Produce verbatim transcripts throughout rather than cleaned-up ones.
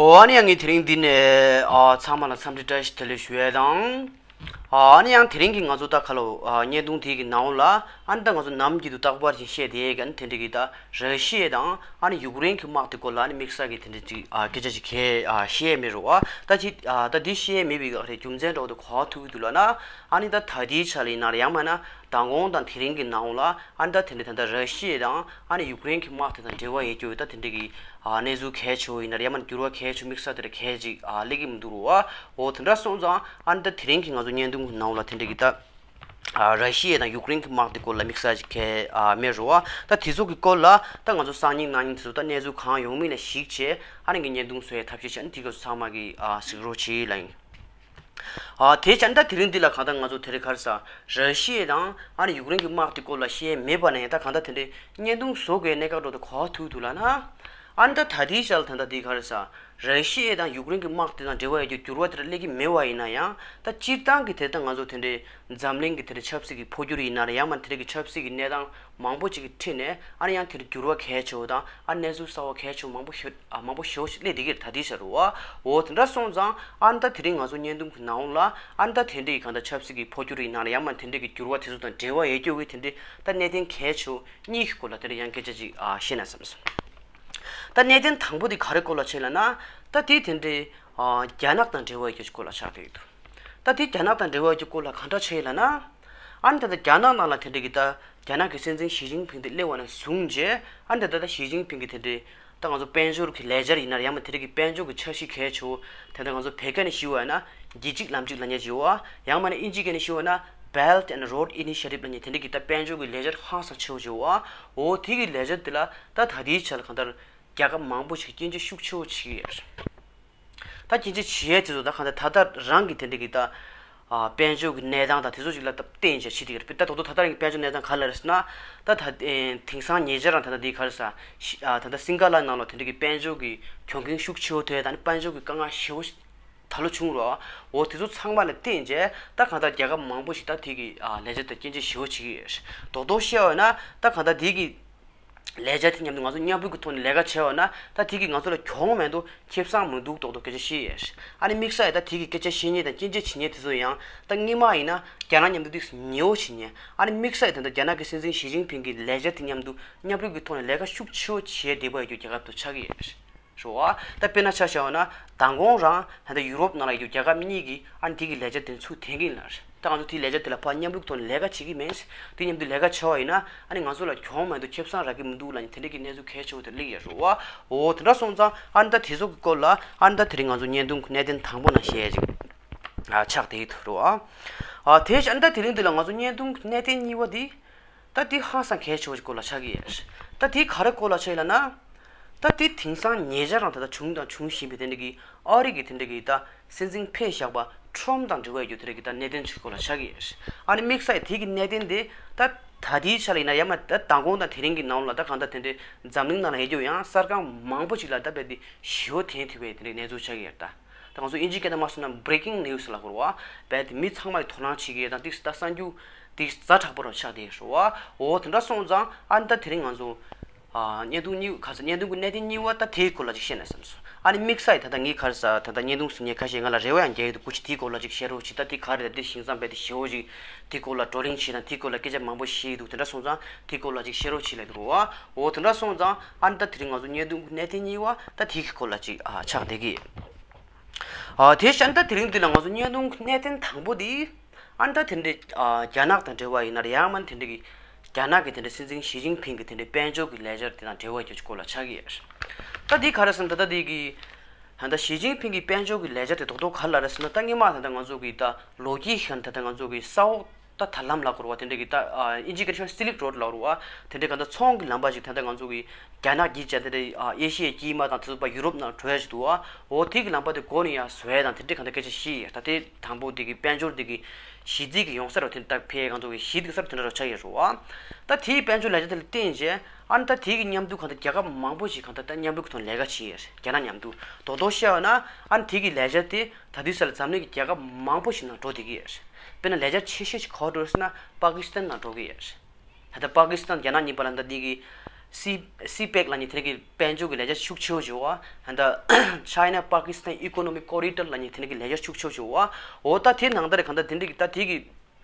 ཨོ་ཨ་ནི་ཡང་ངས་དེ་རིང་འདི་ནས་ཨ་ཚང་མ་ལ་འཚམས་འདྲི་བཀྲ་ཤིས་བདེ་ལེགས་ཞུ་ཡས་དང་། ཨ་ནི་ཡང་དེ་རིང་གི་ང་ཚོ་ད་ཁ་ལོ་ཨ་བརྙན་ཐུང་དེ་གི་ནང་ལ་ཨ་ནི་ད་ང་ཚོ་ནམ་རྒྱུན་དུ་རྟག་པར་ཅིག་བཤད་དེ་ག་ནི་དེ་འདྲ་གི་ད་ར་ཤི་ཡ་དང་ཨ་ནི་ཡུཀ་རེན་གི་དམག་དེ་སྐོར་ལ་ཨ་ནི་དམིགས་བསལ་གི་དེ་འདྲ་ཅིག་ཨ་སྐད་ཆ་ཅིག་གས་ཨ་བཤད་མེད་རུང་བ་ད་ཅི་ཨ་ད་འདི་བཤད་མེད་པའི་ག་རེ་རྒྱུ་མཚན་འདྲ་བོ་དེ་གོ་ཐུབ་ཀྱི་འདུག་ལབ་ན། ཨ་ནི་ད་ད་ལྟའི་ཆ་ལ་ཡིན་ན་ཡང་མིན་ན་མདང་དགོང་དང་དེ་རིང་གི་ནང་ལ་ཨ་ནི་ད་དེ་འདྲ་ད་ལྟ་ར་ཤི་ཡ་དང་ཨ་ནི་ཡུཀ་རེན་གི་དམག་དེ་དང་འབྲེལ་བ་ཡོད་རྒྱུ་ད་དེ་འདྲ་གི་ཨ་གནས་ཚུལ་གལ་ཆེ་བོ་ཡིན་ན་ཡང་མིན་འགྱུར་བ་གལ་ཆེ་དམིགས་བསལ་དེ་འདྲ་གལ་ཅིག་ཨ་སླེབས་ཀྱི་མི་འདུག་རུང་བ། འོ་དེ་འདྲ་སོང་ཙང་ཨ་ནི་ད་དེ་རིང་གི་ང་ཚོ་བརྙན་ཐུང་གི་ནང་ལ་དེ་འདྲ་གི་ད་ཨ་ར་ཤི་ཡ་དང་ཡུཀ་རེན་གི་དམག་དེ་སྐོར་ལ་དམིགས་བསལ་ཅིག་གལ་ཨ་མེད་རུང་བ། ད་དེ་ཚོ་གི་སྐོར་ལ་ད་ང་ཚོ་སང་ཉིན་གནངས་ཉིན་དེ་ཚོ་ད་གནས་ཚུལ་གང་ཡོང་མིན་ལ་གཞིགས་བྱས་ཨ་ནི་གི་བརྙན་ཐུང་བཟོ་ཡའི་ཐབས་ཤེས་བྱས་ཨ་ནི་དེ་ག་ཚོ་ཚང་མ་གི་ཨ་གཟིགས་རོགས་བྱེད་ལབ་ཡིན། ཨ་དེ་བྱས་ད་དེ་རིང་འདི་ལ་གང་ལྟར་ང་ཚོ་དེ་རིང་ག་རེ་ཟ་ར་ཤི་ཡ་དང་ཨ་ནི་ཡུཀ་རེན་གྱི་དམག་དེ་སྐོར་ལ་བཤད་མེད་པ་ནས་ད་གང་ལྟར་དེ་འདྲའི་བརྙན་ཐུང་བཟོ་དགོས་གནད་འགག་འགྲོ་དུ་གོ་བ་ཐུག་འདུག་ལབ་ན། ཨ་ནི་ད་ད་ལྟའི་ཆར་ད་ལྟ་འདི་ག་རེ་ཟ་ར་ཤི་ཡ་དང་ཡུཀ་རེན་གྱི་དམག་དེ་དང་འབྲེལ་བ་ཡོད་རྒྱུ་འགྱུར་བ་དེ་འདྲ་སླེབས་ཀྱི་མེད་པ་ཡིན་ན་ཡང་ད་སྤྱིར་བཏང་གི་དེ་ད་ང་ཚོ་དེ་འདྲའི་འཛམ་གླིང་གི་དེ་འདྲའི་ཆབ་སྲིད་ཀྱི་འཕོ་འགྱུར་ཡིན་ན་རེད་ཡང་མིན་དེ་འདྲ་གི་ཆབ་སྲིད་ཀྱི་གནས་སྟངས་མང་པོ་ཅིག་གི་འཁྲིས་ནས་ཨ་ནི་ཡང་དེར་འགྱུར་བ་གལ་ཆེ་བོ་དང་ཨ་གནས་ཚུལ་གསར་བ་གལ་ཆེ་བོ་མང་པོ་ཞིག་ཨ་མང་པོ་ཞེ་པོ་ཞིག་སླེབས་བསྡད་ཀྱི་རེད་ད་ལྟའི་ཆར་རུ་བ། འོ་དེ་འདྲ་སོང་ཙང་ཨ་ནི་ད་དེ་རིང་ང་ཚོ་བརྙན་ཐུང་གི་ནང་ལ་ཨ་ནི་ད་དེ་འདྲའི་གང་ལྟར་ཆབ་སྲིད་ཀྱི་འཕོ་འགྱུར་ཡིན་ན་ཡང་མིན་དེ་འདྲའི་གི་འགྱུར་བ་དེ་ཚོ་དང་འབྲེལ་བ་ཡོད་རྒྱུ་གི་དེ་འདྲའི་ད་གནད་དོན་གལ་ཆེ་བོ་གཉིས་ཀྱི་སྐོར་ལ་དེ་འདྲ་ཡང་སྐད་ཆ་ཅིག་ཨ་བཤད་ན་བསམ་སོང་། ད་གནད་དོན་དང་པོ་དེ་ག་རེ་སྐོར་ལ་བྱས་ལབ་ན་ད་དེ་དེ་འདྲའི་ཨ་རྒྱ་ནག་དང་འབྲེལ་བ་ཡོད་རྒྱུ་སྐོར་ལ་ཆགས་བསྡད་ཡོད་འདུག་ད་དེ་རྒྱ་ནག་དང་འབྲེལ་བ་ཡོད་རྒྱུ་སྐོར་ལ་གང་འདྲ་བྱས་ལབ་ན། ཨ་ནི་ད་ལྟ་རྒྱ་ནག་ནང་ལ་དེ་འདྲ་གི་ད་རྒྱ་ནག་གི་སྲིད་འཛིན་ཞི་ཅིན་ཕིང་དེ་སླེབས་པ་ནས་བཟུང་རྗེས་ཨ་ནི་ད་ལྟ་ད་ཞི་ཅིན་ཕིང་གི་དེ་འདྲའི་ད་ང་ཚོ་དཔལ་འབྱོར་གྱི་ལས་འཆར་ཡིན་ན་ཡང་མིན་དེ་འདྲ་གི་དཔལ་འབྱོར་གྱི་འཆར་གཞི་གལ་ཆེ་བོ་དེ་འདྲ་ང་ཚོ་བོད་སྐད་ནས་ཞུ་བ་ཡིན་ན་རྒྱལ་སྤྱིའི་ལམ་ལུགས་ལབ་མཁན་ཅིག་ཡོད་བ་ཡང་མིན་ན་ཨིན་ཇིའི་སྐད་ནས་ཞུ་བ་ཡིན་ན་Belt and Road Initiative ལབ་མཁན་དེ་འདྲ་གི་ད་དཔལ་འབྱོར་གྱི་ལས་འཆར་ཧང་སང་ཆེ་བོ་ཅིག་ཡོད་བ། འོ་དེ་གི་ལས་འཆར་དེ་ལ་ད་ད་ལྟའི་ཆ་ལ་གང་ལྟར་རྒྱལ་ཁབ་མང་པོ་ཞིག་སྐྱོན་བརྗོད་ཤུགས་ཆེ་བོ་བྱེད་ཀྱི་ཡོད་རེད། ད་སྐྱིན་ཆེ་བྱེད་ཡས་དེ་ཚོ་ད་གང་ལྟར་ད་ལྟ་རང་གི་དེ་འདྲ་གི་ད་ཨ་དཔལ་འབྱོར་གྱི་གནས་སྟངས་དང་དེ་ཚོ་ཞིག་ལ་ད་བརྟེན་བྱས་བྱེད་དེ་ཡོད་རེད། ད་དོ་དོ་ད་ལྟ་རང་གི་དཔལ་འབྱོར་གནས་སྟངས་ག་ལ་རེད་ཟེར་ན་ད་ད་དེང་སང་ཉེ་ཆར་རང་ད་ལྟ་འདི་ག་རེ་ཟ་ཤི་ཨ་ད་ལྟ་སིང་ག་ལ་ནང་ལ་དེ་འདྲ་གི་དཔལ་འབྱོར་གྱི་གྱོང་གུན་ཤུགས་ཆེ་བོ་ཐེབས་ད་ནི་དཔལ་འབྱོར་གྱི་དཀའ་ངལ་ཞེ་བོ་ད་ལོ་བྱུང་རོགས། འོ་དེ་ཚོ་ཚང་མ་ལ་བརྟེན་བྱས་ད་གང་ལྟར་རྒྱལ་ཁབ་མང་པོ་ཞིག་ད་དེ་གི་ཨ་ལས་འཆར་དེ་སྐྱོན་བརྗོད་ཞེ་བོ་བྱེད་ཀྱི་ཡོད་རེད། དོ་དོ་བཤད་པ་ན་ད་གང་ལྟར་དེ་གི་ལས་འཆར་དེ་མཉམ་དུ་ང་ཚོ་མཉམ་རུབ་ཀྱི་ཐོག་ནས་ལས་ཀ་བྱས་པ་ན་ད་དེ་གིས་ང་ཚོ་ལ་གྱོང་མེད་དོ་ཁེ་བཟང་མི་འདུག་མདོག་མདོག་སྐད་ཆ་བཤད་ཡས། ཨ་ནི་དམིགས་བསལ་ཡ་ད་དེ་གི་སྐད་ཆ་བཤད་མཁན་དང་སྐྱོན་བརྗོད་བྱེད་མཁན་དེ་ཚོ་ཡང་ད་སྔོན་མ་ཡིན་ན་རྒྱ་ནག་མཉམ་དུ་ཏོག་ཙམ་ཉེ་བོ་བྱེད་མཁན། ཨ་ནི་དམིགས་བསལ་ཡ་ད་ལྟ་རྒྱ་ནག་གི་སྲིད་འཛིན་ཞི་ཅིན་ཕིང་གི་ལས་འཆར་དེ་མཉམ་དུ་མཉམ་རུབ་ཀྱི་ཐོག་ནས་ལས་ཀ་ཤུགས་ཆེ་བོ་བྱས་བསྡད་པ་ཡོད་རྒྱུ་རྒྱལ་ཁབ་དེ་ཆགས་ཀྱི་ཡོད་རེད། རེད་བ། ད་དཔེར་ན་ཆ་བཞག་པ་ན་མདང་དགོང་རང་ད་ལྟ་ཡུ་རོབ་ནང་ལ་ཡོད་རྒྱལ་ཁབ་གཉིས་ཀྱིས་ཨ་ནི་དེ་གི་ལས་འཆར་དེ་ཚུར་འཐེན་གྱི་ཡིན་ལ། ད་ང་ཚོ་དེའི་ལས་འཆར་དེ་ལ་ཕར་མཉམ་རུབ་ཐོག་ནས་ལས་ཀ་བྱེད་ཀྱི་མེད། དེ་མཉམ་དུ་ལས་ཀ་བྱས་པ་ཡིན་ན་ཨ་ནི་ང་ཚོ་ལ་གྱོང་མེད་དོ་ཁེ་བཟང་རག་གི་མི་འདུག་ལབ་ནས་དེ་འདྲ་གི་གནས་ཚུལ་གལ་ཆེ་བོ་དེ་སླེབས་ཡོད་རེད་བ། འོ་དེ་འདྲ་སོང་ཙང་ཨ་ནི་ད་དེ་ཚོ་གི་སྐོར་ལ་ཨ་ནི་ད་དེ་རིང་ང་ཚོ་བརྙན་ཐུང་གི་གནད་དོན་དང་པོ་ནང་བཤད་ཡ་ཅིག་ཨ་ཆགས་བསྡད་ཡོད་རེད་བ། ཨ་དེ་བཞིན་ཨ་ནི་ད་དེ་རིང་འདི་ལ་ང་ཚོ་བརྙན་ཐུང་གི་གནད་དོན་གཉིས་པ་དེ་ད་དེ་ཧང་སང་གལ་ཆེ་བོ་ཞིག་སྐོར་ལ་ཆགས་ཀྱི་ཡོད་རེད། ད་དེ་ག་རེ་སྐོར་ལ་ཆགས་ཡོད་ལབ་ན། ད་དེ་དེང་སང་ཉེ་ཆར་རང་ད་ལྟ་བྱུང་དང་འབྱུང་བཞིན་པའི་དེ་འདྲ་གི་ཨ་རི་གི་དེ་འདྲ་གི་ད་སྲིད་འཛིན་ཕེབས་བཞག་པ་ཁྲོམ་དང་འབྲེལ་བ་ཡོད་རྒྱུ་དེ་འདྲ་གི་ད་གནད་དོན་ཅིག་སྐོར་ལ་ཆགས་ཀྱི་ཡོད། ཨ་ནི་དམིགས་བསལ་དེ་གི་གནད་དོན་དེ་ད་ད་ལྟའི་ཆ་ལ་ཡིན་ན་ཡང་མ་ད་མདང་དགོང་དང་དེ་རིང་གི་ནང་ལ་ད་གང་ལྟར་དེ་འདྲའི་འཛམ་གླིང་ནང་ལ་ཡོད་རྒྱུ་ཡང་གསར་ཁང་མང་པོ་ཞིག་ལ་ད་རྦད་དེ་ཞེ་པོ་འཐེན་ཐུབ་པའི་དེ་འདྲའི་གནས་ཚུལ་ཆགས་ཀྱི་ཡོད་ད། ད་ང་ཚོ་དབྱིན་ཇིའི་སྐད་ནང་མ་སོང་ན་breaking news ལབ་དགོས་རེད་བ། རྦད་དེ་མི་ཚང་མ་ཡི་དོ་སྣང་བྱེད་ཀྱི་ཡོད་དང་ཏིག་ཙམ་ད་གསར་འགྱུར་ཏིག་ཙམ་ཛ་དྲག་པོ་རང་ཆགས་བསྡད་ཡོད་རེད་བ། འོ་དེ་འདྲ་སོང་ཙང་ཨ་ནི་ད་དེ་རིང་ང་ཚོ་ཨ་བརྙན་ཐུང་གཉིས་ག་ས་བརྙན་ཐུང་གི་གནད་དོན་གཉིས་པ་ད་དེའི་སྐོར་ལ་ཅིག་བཤད་ན་བསམ་སོང་། ཨ་ནི་དམིགས་བསལ་ཡིན་ད་ལྟ་ངས་ག་རེ་ཟ་ད་ལྟ་བརྙན་ཐུང་གཟིགས་མཁན་ཁ་ཤས་ང་ལ་རེ་བ་ཡང་རྒྱག་གི་འདུག་སྐུ་མཁྱེན་དེའི་སྐོར་ལ་ཅིག་བཤད་རོགས་བྱེད། ད་དེ་ག་རེ་ད་དེ་ཞིང་ཚང་རྦད་དེ་ཞེ་པོ་ཅིག་དེའི་སྐོར་ལ་བགྲོ་གླེང་བྱེད་དང་དེའི་སྐོར་ལ་སྐད་ཆ་མང་པོ་བཤད་ཀྱི་འདུག་དེ་འདྲ་སོང་ཙང་དེའི་སྐོར་ལ་ཅིག་བཤད་རོགས་བྱེད་ལབ་འདུག་བ། འོ་དེ་འདྲ་སོང་ཙང་ཨ་ནི་ད་དེ་རིང་ང་ཚོ་བརྙན་ཐུང་གི་གནད་དོན་གཉིས་པ་ད་དེའི་སྐོར་ལ་ཅིག་ཨ་ཆགས་བསྡད་ཀྱི་ཡོད། ཨ་དེ་བཞིན་ད་དེ་རིང་འདི་ལ་ང་ཚོ་བརྙན་ཐུང་གི་གནད་དོན་དང་པོ་དེ། ཨ་ནི་ད་དེ་འདྲའི་ཨ་རྒྱ་ནག་དང་འབྲེལ་བ་ཡིན་ན་རེད་ཡང་མིན་དེ་འདྲ་གི་རྒྱ་ནག་གི་དེ་འདྲའི་སྲིད་འཛིན་ཞི་ཅིན་ཕིང་གི་དེ་འདྲའི་དཔལ་འབྱོར་གྱི་ལས་འཆར་དེ་དང་འབྲེལ་བ་ཡོད་རྒྱུ་སྐོར་ལ་ཆགས་ཀྱི་ཡོད། ད་འདི་ག་རེ་ཟེར་ན་ད་ལྟ་འདི་གི་ད་ལྟ་ཞི་ཅིན་ཕིང་གི་དཔལ་འབྱོར་གྱི་ལས་འཆར་དེ་རྡོག་རྡོག་ག་རེ་ལབ་རེད་ཟེར་ན་ད་སྔོན་མ་ད་ལྟ་ང་ཚོ་གི་ད་ལོ་རྒྱུས་ཤིག་ད་ལྟ་ང་ཚོ་གི་ས་འོག་ད་ད་ལམ་ལབ་དགོས་རེད་བ། དེ་འདྲ་གི་ད་ཨ་དབྱིན་ཇིའི་སྐད་ཆ་Silk Road ལབ་དགོས་རེད་བ། དེ་འདྲའི་ག་ད་ཚོང་གི་ལམ་པ་ཞིག་ད་ལྟ་ང་ཚོ་གི་རྒྱ་ནག་གི་བྱས་དེ་འདྲའི་ཨ་ཨེ་ཤི་ཡའི་དཀྱིལ་མ་དང་དེ་ཚོ་པ་ཡུ་རོབ་ནང་འགྲོ་ཡ་ཞིག་འདུག་བ། འོ་དེ་གི་ལམ་པ་དེ་འགོ་ནས་ཡར་བཟོ་ཡ་དང་དེ་འདྲའི་ག་ད་སྐད་ཆ་བཤད་ཡ། ད་དེ་དང་པོ་དེ་གི་དཔལ་འབྱོར་དེ་གི་གཞི་རྩའི་གི་ཡོང་ས་རེད་བ། དེ་ད་ཕེ་ང་ཚོ་གི་གཞི་དེ་གི་ས་རུ་དེ་འདྲ་རུ་ཆགས་ཡོད་རེད་བ། ད་དེའི་དཔལ་འབྱོར་ལས་འཆར་དེ་ལ་བརྟེན་བྱས་ཨ་ནི་ད་དེ་གི་མཉམ་དུ་ག་ད་རྒྱལ་ཁབ་མང་པོ་ཞིག་ག་ད་ད་མཉམ་རུབ་གི་ཐོག་ལས་ཀ་བྱེད་ཡ་རེད་རྒྱ་ནག་མཉམ་དུ། རྡོག་རྡོག་བཤད་པ་ན་ཨ་ནི་དེ་གི་ལས་འཆར་དེ་ད་དུས་ས་ལ་འཛམ་གླིང་གི་རྒྱལ་ཁབ་མང་པོ་ཞིག་ནང་འགྲོ་བསྡད་ཀྱི་ཡོད་རེད། དཔེར་ན་ལས་འཆར་ཆེ་ཤོས་ཤིག་ག་པར་འགྲོ་ཟེར་ན་པ་ཀི་སི་ཐན་ནང་འགྲོ་གི་ཡོད་རེད། ད་ལྟ་པ་ཀི་སི་ཐན་རྒྱ་ནག་གཉིས་བར་ལ་ད་འདི་གི་ སི་སི་པེག་ལབ་མཁན་དེ་གི་དཔལ་འབྱོར་གྱི་ལས་འཆར་ཤུགས་ཆེ་བོ་ཞིག་ཡོད་པ། ད་China Pakistan Economic Corridor ལབ་མཁན་དེ་གི་ལས་འཆར་ཤུགས་ཆེ་བོ་ཞིག་ཡོད་པ། འོ་ད་དེ་ནང་ལྟར་གང་ལྟར་དེ་འདྲ་གི་ད་དེ་གི་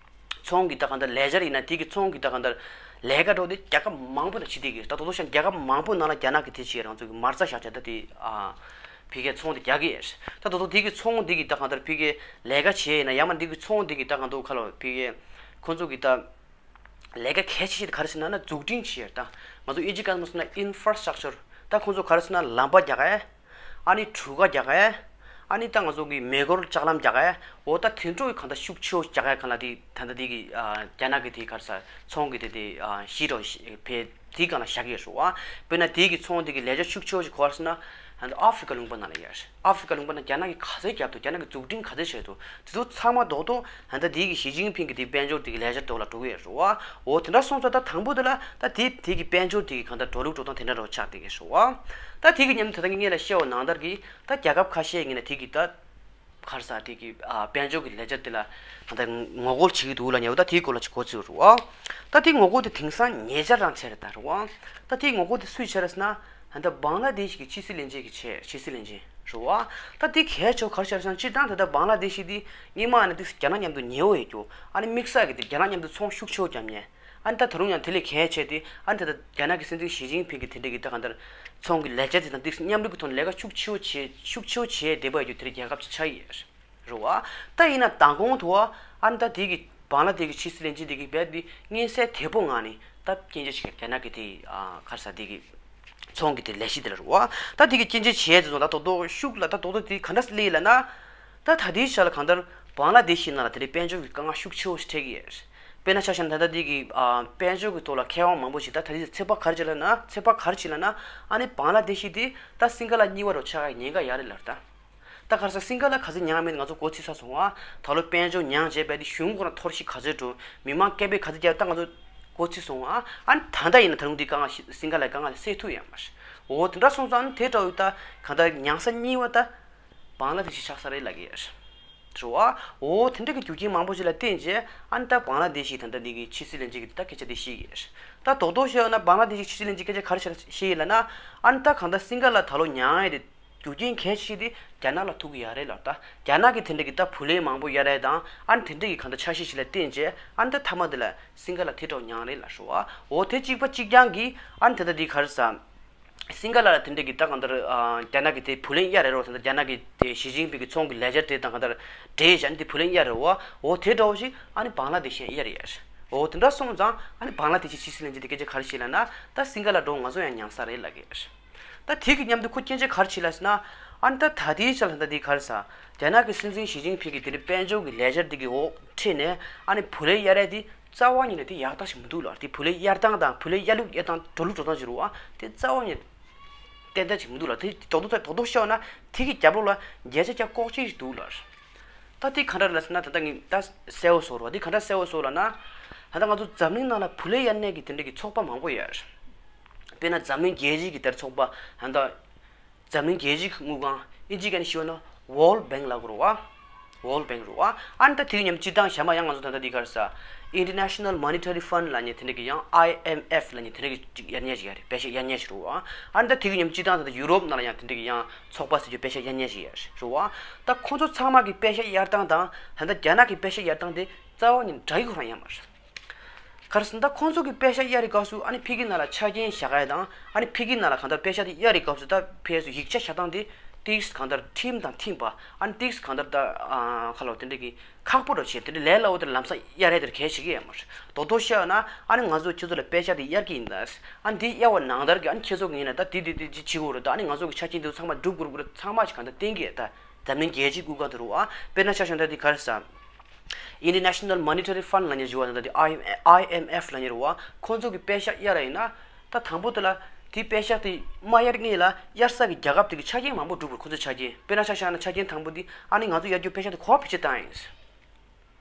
ཚོང་གི་ད་གང་ལྟར་ལས་འཆར་ཡིན་ན་དེ་གི་ཚོང་གི་ད་གང་ལྟར་ལས་ཀ་འགྲོ་དེ་རྒྱལ་ཁབ་མང་པོ་ནང་བྱེད་དེ་གི་ད་དོ་དོ་ཤང་རྒྱལ་ཁབ་མང་པོ་ནང་ལ་རྒྱ་ནག་གི་དེ་བྱས་རང་ཚོ་གི་མ་རྩ་བཞག་བྱས་ད་དེ་ཨ་ཕ་གིའི་ཚོང་དེ་རྒྱག་གི་ཡོད། ད་དོ་དོ་དེ་གི་ཚོང་དེ་གི་ད་གང་ལྟར་ཕ་གིའི་ལས་ཀ་བྱས་ཡིན་ན་ཡང་མ་དེ་གི་ཚོང་དེ་གི་ད་གང་ལྟར་ཁ་ལོ་ཕ་གིའི་ཁོ་ཚོ་གི་ད། ལས་ཀ་གལ་ཆེ་ཤོས་དེ་ག་རེ་ཟེར་ན་ན་འཛུགས་སྐྲུན་བྱེད་ཡ་རེད་ད། ང་ཚོ་དབྱིན་ཇི་སྐད་ནང་ཟེར་ན་infrastructure ད་ཁོང་ཚོ་ག་རེ་ཟེར་ན་ལམ་པ་རྒྱག་ཡ། ཨ་ནི་གྲུ་ཁ་རྒྱག་ཡ། ཨ་ནི་ད་ང་ཚོ་གི་མེ་འཁོར་ལྕགས་ལམ་རྒྱག་ཡ། འོ་ད་དེ་འཕྲོ་གི་གང་ལྟར་ཤུགས་ཆེ་བོ་རྒྱག་ཡ་གང་ལ་དེ་ད་ལྟ་དེ་གི་ཨ་རྒྱ་ནག་གི་དེ་ག་རེ་ཟེར་ཚོང་གི་དེ་དེ་ཨ་གཞི་རོ་བེད་དེ་གང་ལ་བཞག་གི་ཡོད་རེད་བ། དཔེར་ན་དེ་གི་ཚོང་དེ་གི་ལས་འཆར་ཤུགས་ཆེ་བོ་ཞིག་ག་རེ་ཟེར་ན་ཨ་ནི་ཨ་ཧྥི་རི་ཀ་ལུང་པ་ནང་ལ་ཡོད་རེད། ཨ་ཧྥི་རི་ཀ་ལུང་པ་ནང་རྒྱ་ནག་གི་ག་ཚད་བརྒྱབ་འདུག་རྒྱ་ནག་གི་འཛུགས་སྐྲུན་ག་ཚད་བྱས་འདུག་དེ་ཚོ་ཚང་མ་རྡོག་རྡོག་ད་ལྟ་དེ་གི་ཞི་ཅིན་ཕིང་གི་དེ་དཔལ་འབྱོར་དེ་གི་ལས་འཆར་ཐོག་ལ་འགྲོ་གི་ཡོད་རེད་བ། འོ་དེ་འདྲ་སོང་ཙང་ད་དང་པོ་དེ་ལ་ད་དེ་དེ་གི་དཔལ་འབྱོར་དེ་གི་གང་ལྟར་འགྲོ་ལུགས་འགྲོ་སྟངས་དེ་འདྲ་རོ་ཆགས་བསྡད་ཀྱི་རེད་བ། ད་དེ་གི་མཉམ་དུ་ད་ལྟ་ངས་ལ་བཤད་པ་ནང་ལྟར་གི་ད་རྒྱལ་ཁབ་ཁ་ཤས་ངས་ན་དེ་གི་ད་ག་རེ་ཟེར་དེ་གི་ཨ་དཔལ་འབྱོར་གི་ལས་འཆར་དེ་ལ་ད་ལྟ་ངོ་རྒོལ་བྱེད་ཀྱི་འདུག་ལབ་ནས་འོ་ད་དེའི་སྐོར་ལ་ཅིག་གོ་ཚོད་རེད་བ། ད་དེ་ངོ་རྒོལ་དེ་དེང་སང་ཉེ་ཆར་རང་བྱས་རེད་ད་རེད་བ། ད་དེ་ངོ་རྒོལ་དེ་སུས་བྱས་རེད་ཟེར་ན། ད་ལྟ་བང་ལ་དེ་ཤི་གི་ཕྱི་སྲིད་བློན་ཆེན་གྱི་ཆེད་ཕྱི་སྲིད་བློན་ཆེན་རེད་བ། ད་དེ་གལ་ཆེ་བ་ག་རེ་བྱས་རེད་ཟེར་ན་སྤྱིར་བཏང་ད་ལྟ་བང་ལ་དེ་ཤི་དེ་སྔོན་མ་ནས་དེ་རྒྱ་ནག་མཉམ་དུ་ཉེ་བོ་ཡོད་རྒྱུ། ཨ་ནི་དམིགས་བསལ་གྱི་དེ་རྒྱ་ནག་མཉམ་དུ་ཚོང་ཤུགས་ཆེ་བོ་བརྒྱབ་མཁན། ཨ་ནི་ད་ད་རུང་ཡང་དེ་ལས་གལ་ཆེ་དེ་ཨ་ནི་ད་ལྟ་རྒྱ་ནག་གི་སྲིད་འཛིན་ཞི་ཅིན་ཕིང་གི་དེ་འདྲ་གི་ད་གང་ལྟར་ཚོང་གི་ལས་འཆར་དེ་དང་དེ་མཉམ་རུབ་ཀྱི་ཐོག་ནས་ལས་ཀ་ཤུགས་ཆེ་བོ་བྱེད་ཤུགས་ཆེ་བོ་བྱས་བསྡད་པ་ཡོད་རྒྱུ་དེ་རྒྱལ་ཁབ་ཅིག་ཆགས་ཡོད་རེད་བ། ད་ཡིན་ན་མདང་དགོང་དུ་ཨ་ནི་ད་དེ་གི་བང་ལ་དེ་གི་ཕྱི་སྲིད་བློན་ཆེན་དེ་གི་བས་དེ་མངོན་གསལ་དོད་པོ་ངང་ནས་ད་སྐྱོན་བརྗོད་བྱེད་རྒྱ་ནག་གི་དེ་ཨ་ག་རེ་ཟེར་དེ་གི་ཚོང་གི་དེ་ལས་གཞི་དེ་ལ་རེད་བ། ད་དེ་གི་སྐྱོན་བརྗོད་བྱས་དེ་ཚོ་ད་རྡོག་རྡོག་ཤུགས་ལ་ད་རྡོག་རྡོག་དེ་ག་འདྲ་སླེབས་ལབ་ན། ད་ད་ལྟའི་ཆ་ལ་གང་ལྟར་བང་ལ་དེ་ཤི་ནང་ལ་དེ་རིང་དཔལ་འབྱོར་གྱི་དཀའ་ངལ་ཤུགས་ཆེ་བོ་ཞིག་འཕྲད་ཀྱི་ཡོད། དཔེར་ན་ཆ་བཞག་ན་ད་ལྟ་དེ་གི་ཨ་དཔལ་འབྱོར་གྱི་ཐོག་ལ་མཁས་དབང་མང་པོ་ཞིག་ད་ད་ལྟའི་ཚོད་དཔག་ག་རེ་བྱས་ལབ་ན་ཚོད་དཔག་ག་རེ་བྱས་ལབ་ན། ཨ་ནི་བང་ལ་དེ་ཤི་དེ་ད་སིང་ག་ལ་གཉིས་པ་རུ་ཆགས་ཡ་ཉེན་ཁ་ཡོད་རེད་ལབ་ད། ད་ག་རེ་ཟེར་སིང་ག་ལ་ག་ཚོད་མྱངས་མེད་ང་ཚོ་གོ་ཚོད་ཚར་སོང་ཨ། ད་ལོ་དཔལ་འབྱོར་མྱངས་བྱས་པ་དེ་གཞུང་ཁོ་ན་ཐོར་ཞིག་ག་ཚོད་འགྲོ། མི་མང་སྐད་འབོད་ག་ཚོད་རྒྱག་ད་ང་ཚོ་གོ་ཚོད་སོང་ཨ། ཨ་ནི་ད་ལྟ་ཡིན་ན་ད་རུང་དེ་དཀའ་ངལ་ཞིག་སིང་ག་ལ་དཀའ་ངལ་སེལ་ཐུབ་ཡོད་མ་རེད། འོ་དེ་འདྲ་སོང་ཙང་ཨ་ནི་དེ་འདྲ་བོ་ད་གང་ལྟར་མྱངས་ས་གཉིས་པ་ད་བང་ལ་དེ་ཤི་ཆགས་ས་རེད་ལབ་ཀྱི་ཡོད་རེད་བ། འོ་དེ་འདྲ་གི་རྒྱུ་རྐྱེན་མང་པོ་ཞིག་ལ་བརྟེན་བྱས་ཨ་ནི་ད་བང་ལ་དེ་ཤི་ད་ལྟ་འདི་གི་ཕྱི་སྲིད་བློན་ཆེན་གྱི་ད་སྐད་ཆ་དེ་བཤད་ཀྱི་ཡོད་རེད། ད་རྡོག་རྡོག་བཤད་ཡོད་ན་བང་ལ་དེ་ཤི་ཕྱི་སྲིད་བློན་ཆེན་སྐད་ཆ་ག་རེ་བཤད་ཡོད་ལབ་ན། ཨ་ནི་ད་གང་ལྟར་སིང་ག་ལ་ད་ལོ་མྱངས་ཡས་དེ་རྒྱུ་རྐྱེན་གལ་ཆེ་ཤོས་དེ་རྒྱ་ནག་ལ་ཐུག་གི་ཡོད་རེད་ལབ། ད་རྒྱ་ནག་གི་དེ་འདྲ་གི་ད་བུ་ལོན་མང་པོ་གཡར་ཡས་དང་ཨ་ནི་དེ་འདྲ་གི་གང་ལྟར་ཆ་ཤས་ཤིག་ལ་བརྟེན་བྱས་ཨ་ནི་ད་མཐའ་མ་དེ་ལ་སིང་ག་ལ་དེ་འདྲ་མྱངས་རེད་ལབ་ཤོག་ཨ། འོ་དེ་གཅིག་པ་གཅིག་རྐྱང་གིས་ཨ་ནི་ད་ལྟ་འདི་ག་རེ་ཟེར། སིང་ག་ལ་ལ་དེ་འདྲ་གི་ད་གང་ལྟར་ཨ་རྒྱ་ནག་གི་དེ་བུ་ལོན་གཡར་རེད་རོ། ད་ལྟ་རྒྱ་ནག་གི་དེ་ཞི་ཅིན་ཕིང་གི་ཚོང་གི་ལས་འཆར་དེ་དང་གང་ལྟར་འབྲེལ་བྱས་ནས་དེ་བུ་ལོན་གཡར་རེད་བ། འོ་དེ་འདྲ་བོ་ཞིག་ཨ་ནི་བང་ལ་དེ་ཤི་ཡས་གཡར་ཡས་རེད། འོ་དེ་འདྲ་སོང་ཙང་ཨ་ནི་བང་ལ་དེ་ཤི་ཕྱི་སྲིད་བློན་ཆེན་དེ་སྐད་ཆ་ག་རེ་བཤད་ལབ་ན། ད་སིང་ག་ལ་འགྲོ་ང་ཚོ་ཡང་མྱངས་ས་རེད་ལབ་ཀྱི་ཡོད་རེད། ད་དེ་གི་མཉམ་དུ་ཁོ་སྐྱོན་བརྗོད་ག་རེ་བྱས་ལབ་ཟེར་ན། ཨ་ནི་ད་ད་ལྟའི་ཆ་ལ་ད་དེ་ག་རེ་ཟེར། རྒྱ་ནག་གི་སྲིད་འཛིན་ཞི་ཅིན་ཕིང་གི་དེ་འདྲའི་དཔལ་འབྱོར་གྱི་ལས་འཆར་དེ་གི་འོག་ཁྲིད་ནས་ཨ་ནི་བུ་ལོན་གཡར་ཡས་དེ་རྩ་བ་ཉིད་ནས་དེ་ཡག་ཐག་ཞིག་མི་འདུག་ལ། དེ་བུ་ལོན་གཡར་སྟངས་དང་བུ་ལོན་གཡར་ལུགས་གཡར་སྟངས་འགྲོ་ལུགས་འགྲོ་སྟངས་ཅིག་རུ་བ་དེ་རྩ་བ་ཉིད་ཏན་ཏན་ཅིག་མི་འདུག་ལ། དེ་རྡོག་རྡོག་རྡོག་རྡོག་བཤད་ན་དེ་གི་རྒྱབ་ལོགས་ལ་བརྒྱ་ཆ་བརྒྱ་ལྐོག་ཇུས་ཅིག་འདུག་ལ། ད་དེ་ག་འདྲ་ལ་ཟེར་ན་ད་ལྟ་ངས་ད་གསལ་བོ་བཟོ་རོགས། དེ་ག་འདྲ་གསལ་བོ་བཟོ་ལ་ན། ད་ལྟ་ང་ཚོ་འཛམ་གླིང་ནང་ལ་བུ་ལོན་གཡར་མཁན་གྱི་དེ་འདྲ་གི་ཚོགས་པ་མང་པོ་ཡོད་རེད། དཔེར་ན་འཛམ་གླིང་རྒྱལ་སྤྱི་གི་དེར་ཚོགས་པ་ད་ལྟ་འཛམ་གླིང་རྒྱལ་སྤྱིའི་དངུལ་ཁང་། དབྱིན་ཇིའི་སྐད་ནས་ཞུས་ན་World Bank ལབ་དགོས་རེད་བ། World Bank རེད་བ། ཨ་ནི་ད་དེའི་མཉམ་སྤྱིར་བཏང་གཞན་པ་ཡང་ང་ཚོ་ད་ལྟ་འདི་ག་རེ་ཟེར། International Monetary Fund ལབ་མཁན་དེ་འདྲ་གི་ཡང་I M F ལབ་མཁན་དེ་འདྲ་གི་ཅིག་གཡར་མཁན་ཞིག་ཡོད་རེད། པེ་ཤག་གཡར་མཁན་ཞིག་རེད་བ། ཨ་ནི་ད་དེའི་མཉམ་སྤྱིར་བཏང་ད་ལྟ་ཡུ་རོབ་ནང་ལ་ཡང་དེ་འདྲ་གི་ཡང་ཚོགས་པ་ཟེར་རྒྱུ་པེ་ཤག་གཡར་མཁན་ཞིག་ཡོད་རེད་བ། ད་ཁོང་ཚོ་ཚང་མ་གི་པེ་ཤག་གཡར་སྟངས་དང་ད་ལྟ་རྒྱ་ནག་གི་པེ་ཤག་གཡར་སྟངས་དེ་རྩ་བ་ཉིད་འདྲ་གི་ཁོ་རང་ཡང་མ་རེད། ག་རེ་ཟེར་ན་ད་ཁོང་ཚོ་གི་པེ་ཤག་གཡར་རི་སྐབས་སུ་ཨ་ནི་ཕ་གི་ནང་ལ་ཆ་རྐྱེན་བཞག་ཡ་དང་ཨ་ནི་ཕ་གི་ནང་ལ་གང་ལྟར་པེ་ཤག་དེ་གཡར་རི་སྐབས་སུ་ད་ཕ་གི་སུ་ཡིག་ཆ་བཞག་སྟངས་དེ་ཏིག་གང་ལྟར་ཁྲིམས་དང་མཐུན་པ། ཨ་ནི་ཏིག་གང་ལྟར་ད་ཁ་ལོ་དེ་འདྲ་གི་ཁག་པོ་རུ་བྱས་དེ་འདྲ་ལས་སླ་བོ་དེ་ལམ་སང་གཡར་ཡ་དེར་གལ་ཆེ་གི་ཡོད་མ་རེད། རྡོག་རྡོག་བཤད་ན་ཨ་ནི་ང་ཚོ་ཁྱེད་ཚོ་ལ་པེ་ཤག་དེ་གཡར་གི་ཡིན་ད། ཨ་ནི་དེ་གཡར་བ་ནང་ལྟར་གི་ཨ་ནི་ཁྱེད་ཚོ་གི་ཡིན་ན་ད་དེ་དེ་དེ་དེ་བྱེད་དགོས་རེད། ད་ཨ་ནི་ང་ཚོ་གི་ཆ་རྐྱེན་དེ་ཚང་མ་སྒྲུབ་དགོས་རེད། ཚང་མ་ཞིག་གང་ལྟར་བསྟན་གི་ཡོད་ད། འཛམ་གླིང་རྒྱལ་སྤྱིའི་དངུལ་ཁང་དེ་རུ་ཨ་དཔེར་ན་ཆ་བཞག་ན་ད་དེ་ག་རེ་ཟེར། International Monetary Fund ལབ་མཁན་ཞིག་ཡོད་པ་ད་དེ་I M F ལབ་མཁན་རེད་བ། ཁོང་ཚོ་གི་པེ་ཤག་གཡར་ར་ཡིན་ན་ད་དང་པོ་དེ་ལ་དེ་པེ་ཤག་དེ་མ་གཡར་སྔོན་ལ་གཡར་ས་གི་རྒྱལ་ཁབ་དེ་གི་ཆ་རྐྱེན་མང་པོ་སྒྲུབ་དགོས། ཁོང་ཚོའི་ཆ་རྐྱེན་དཔེར་ན་ཆ་བཞག་ན་ཆ་རྐྱེན་དང་པོ་དེ་ཨ་ནི་ང་ཚོ་གཡར་རྒྱུ་པེ་ཤག་དེ་ག་པར་བེད་སྤྱོད་བཏང་ཡིན་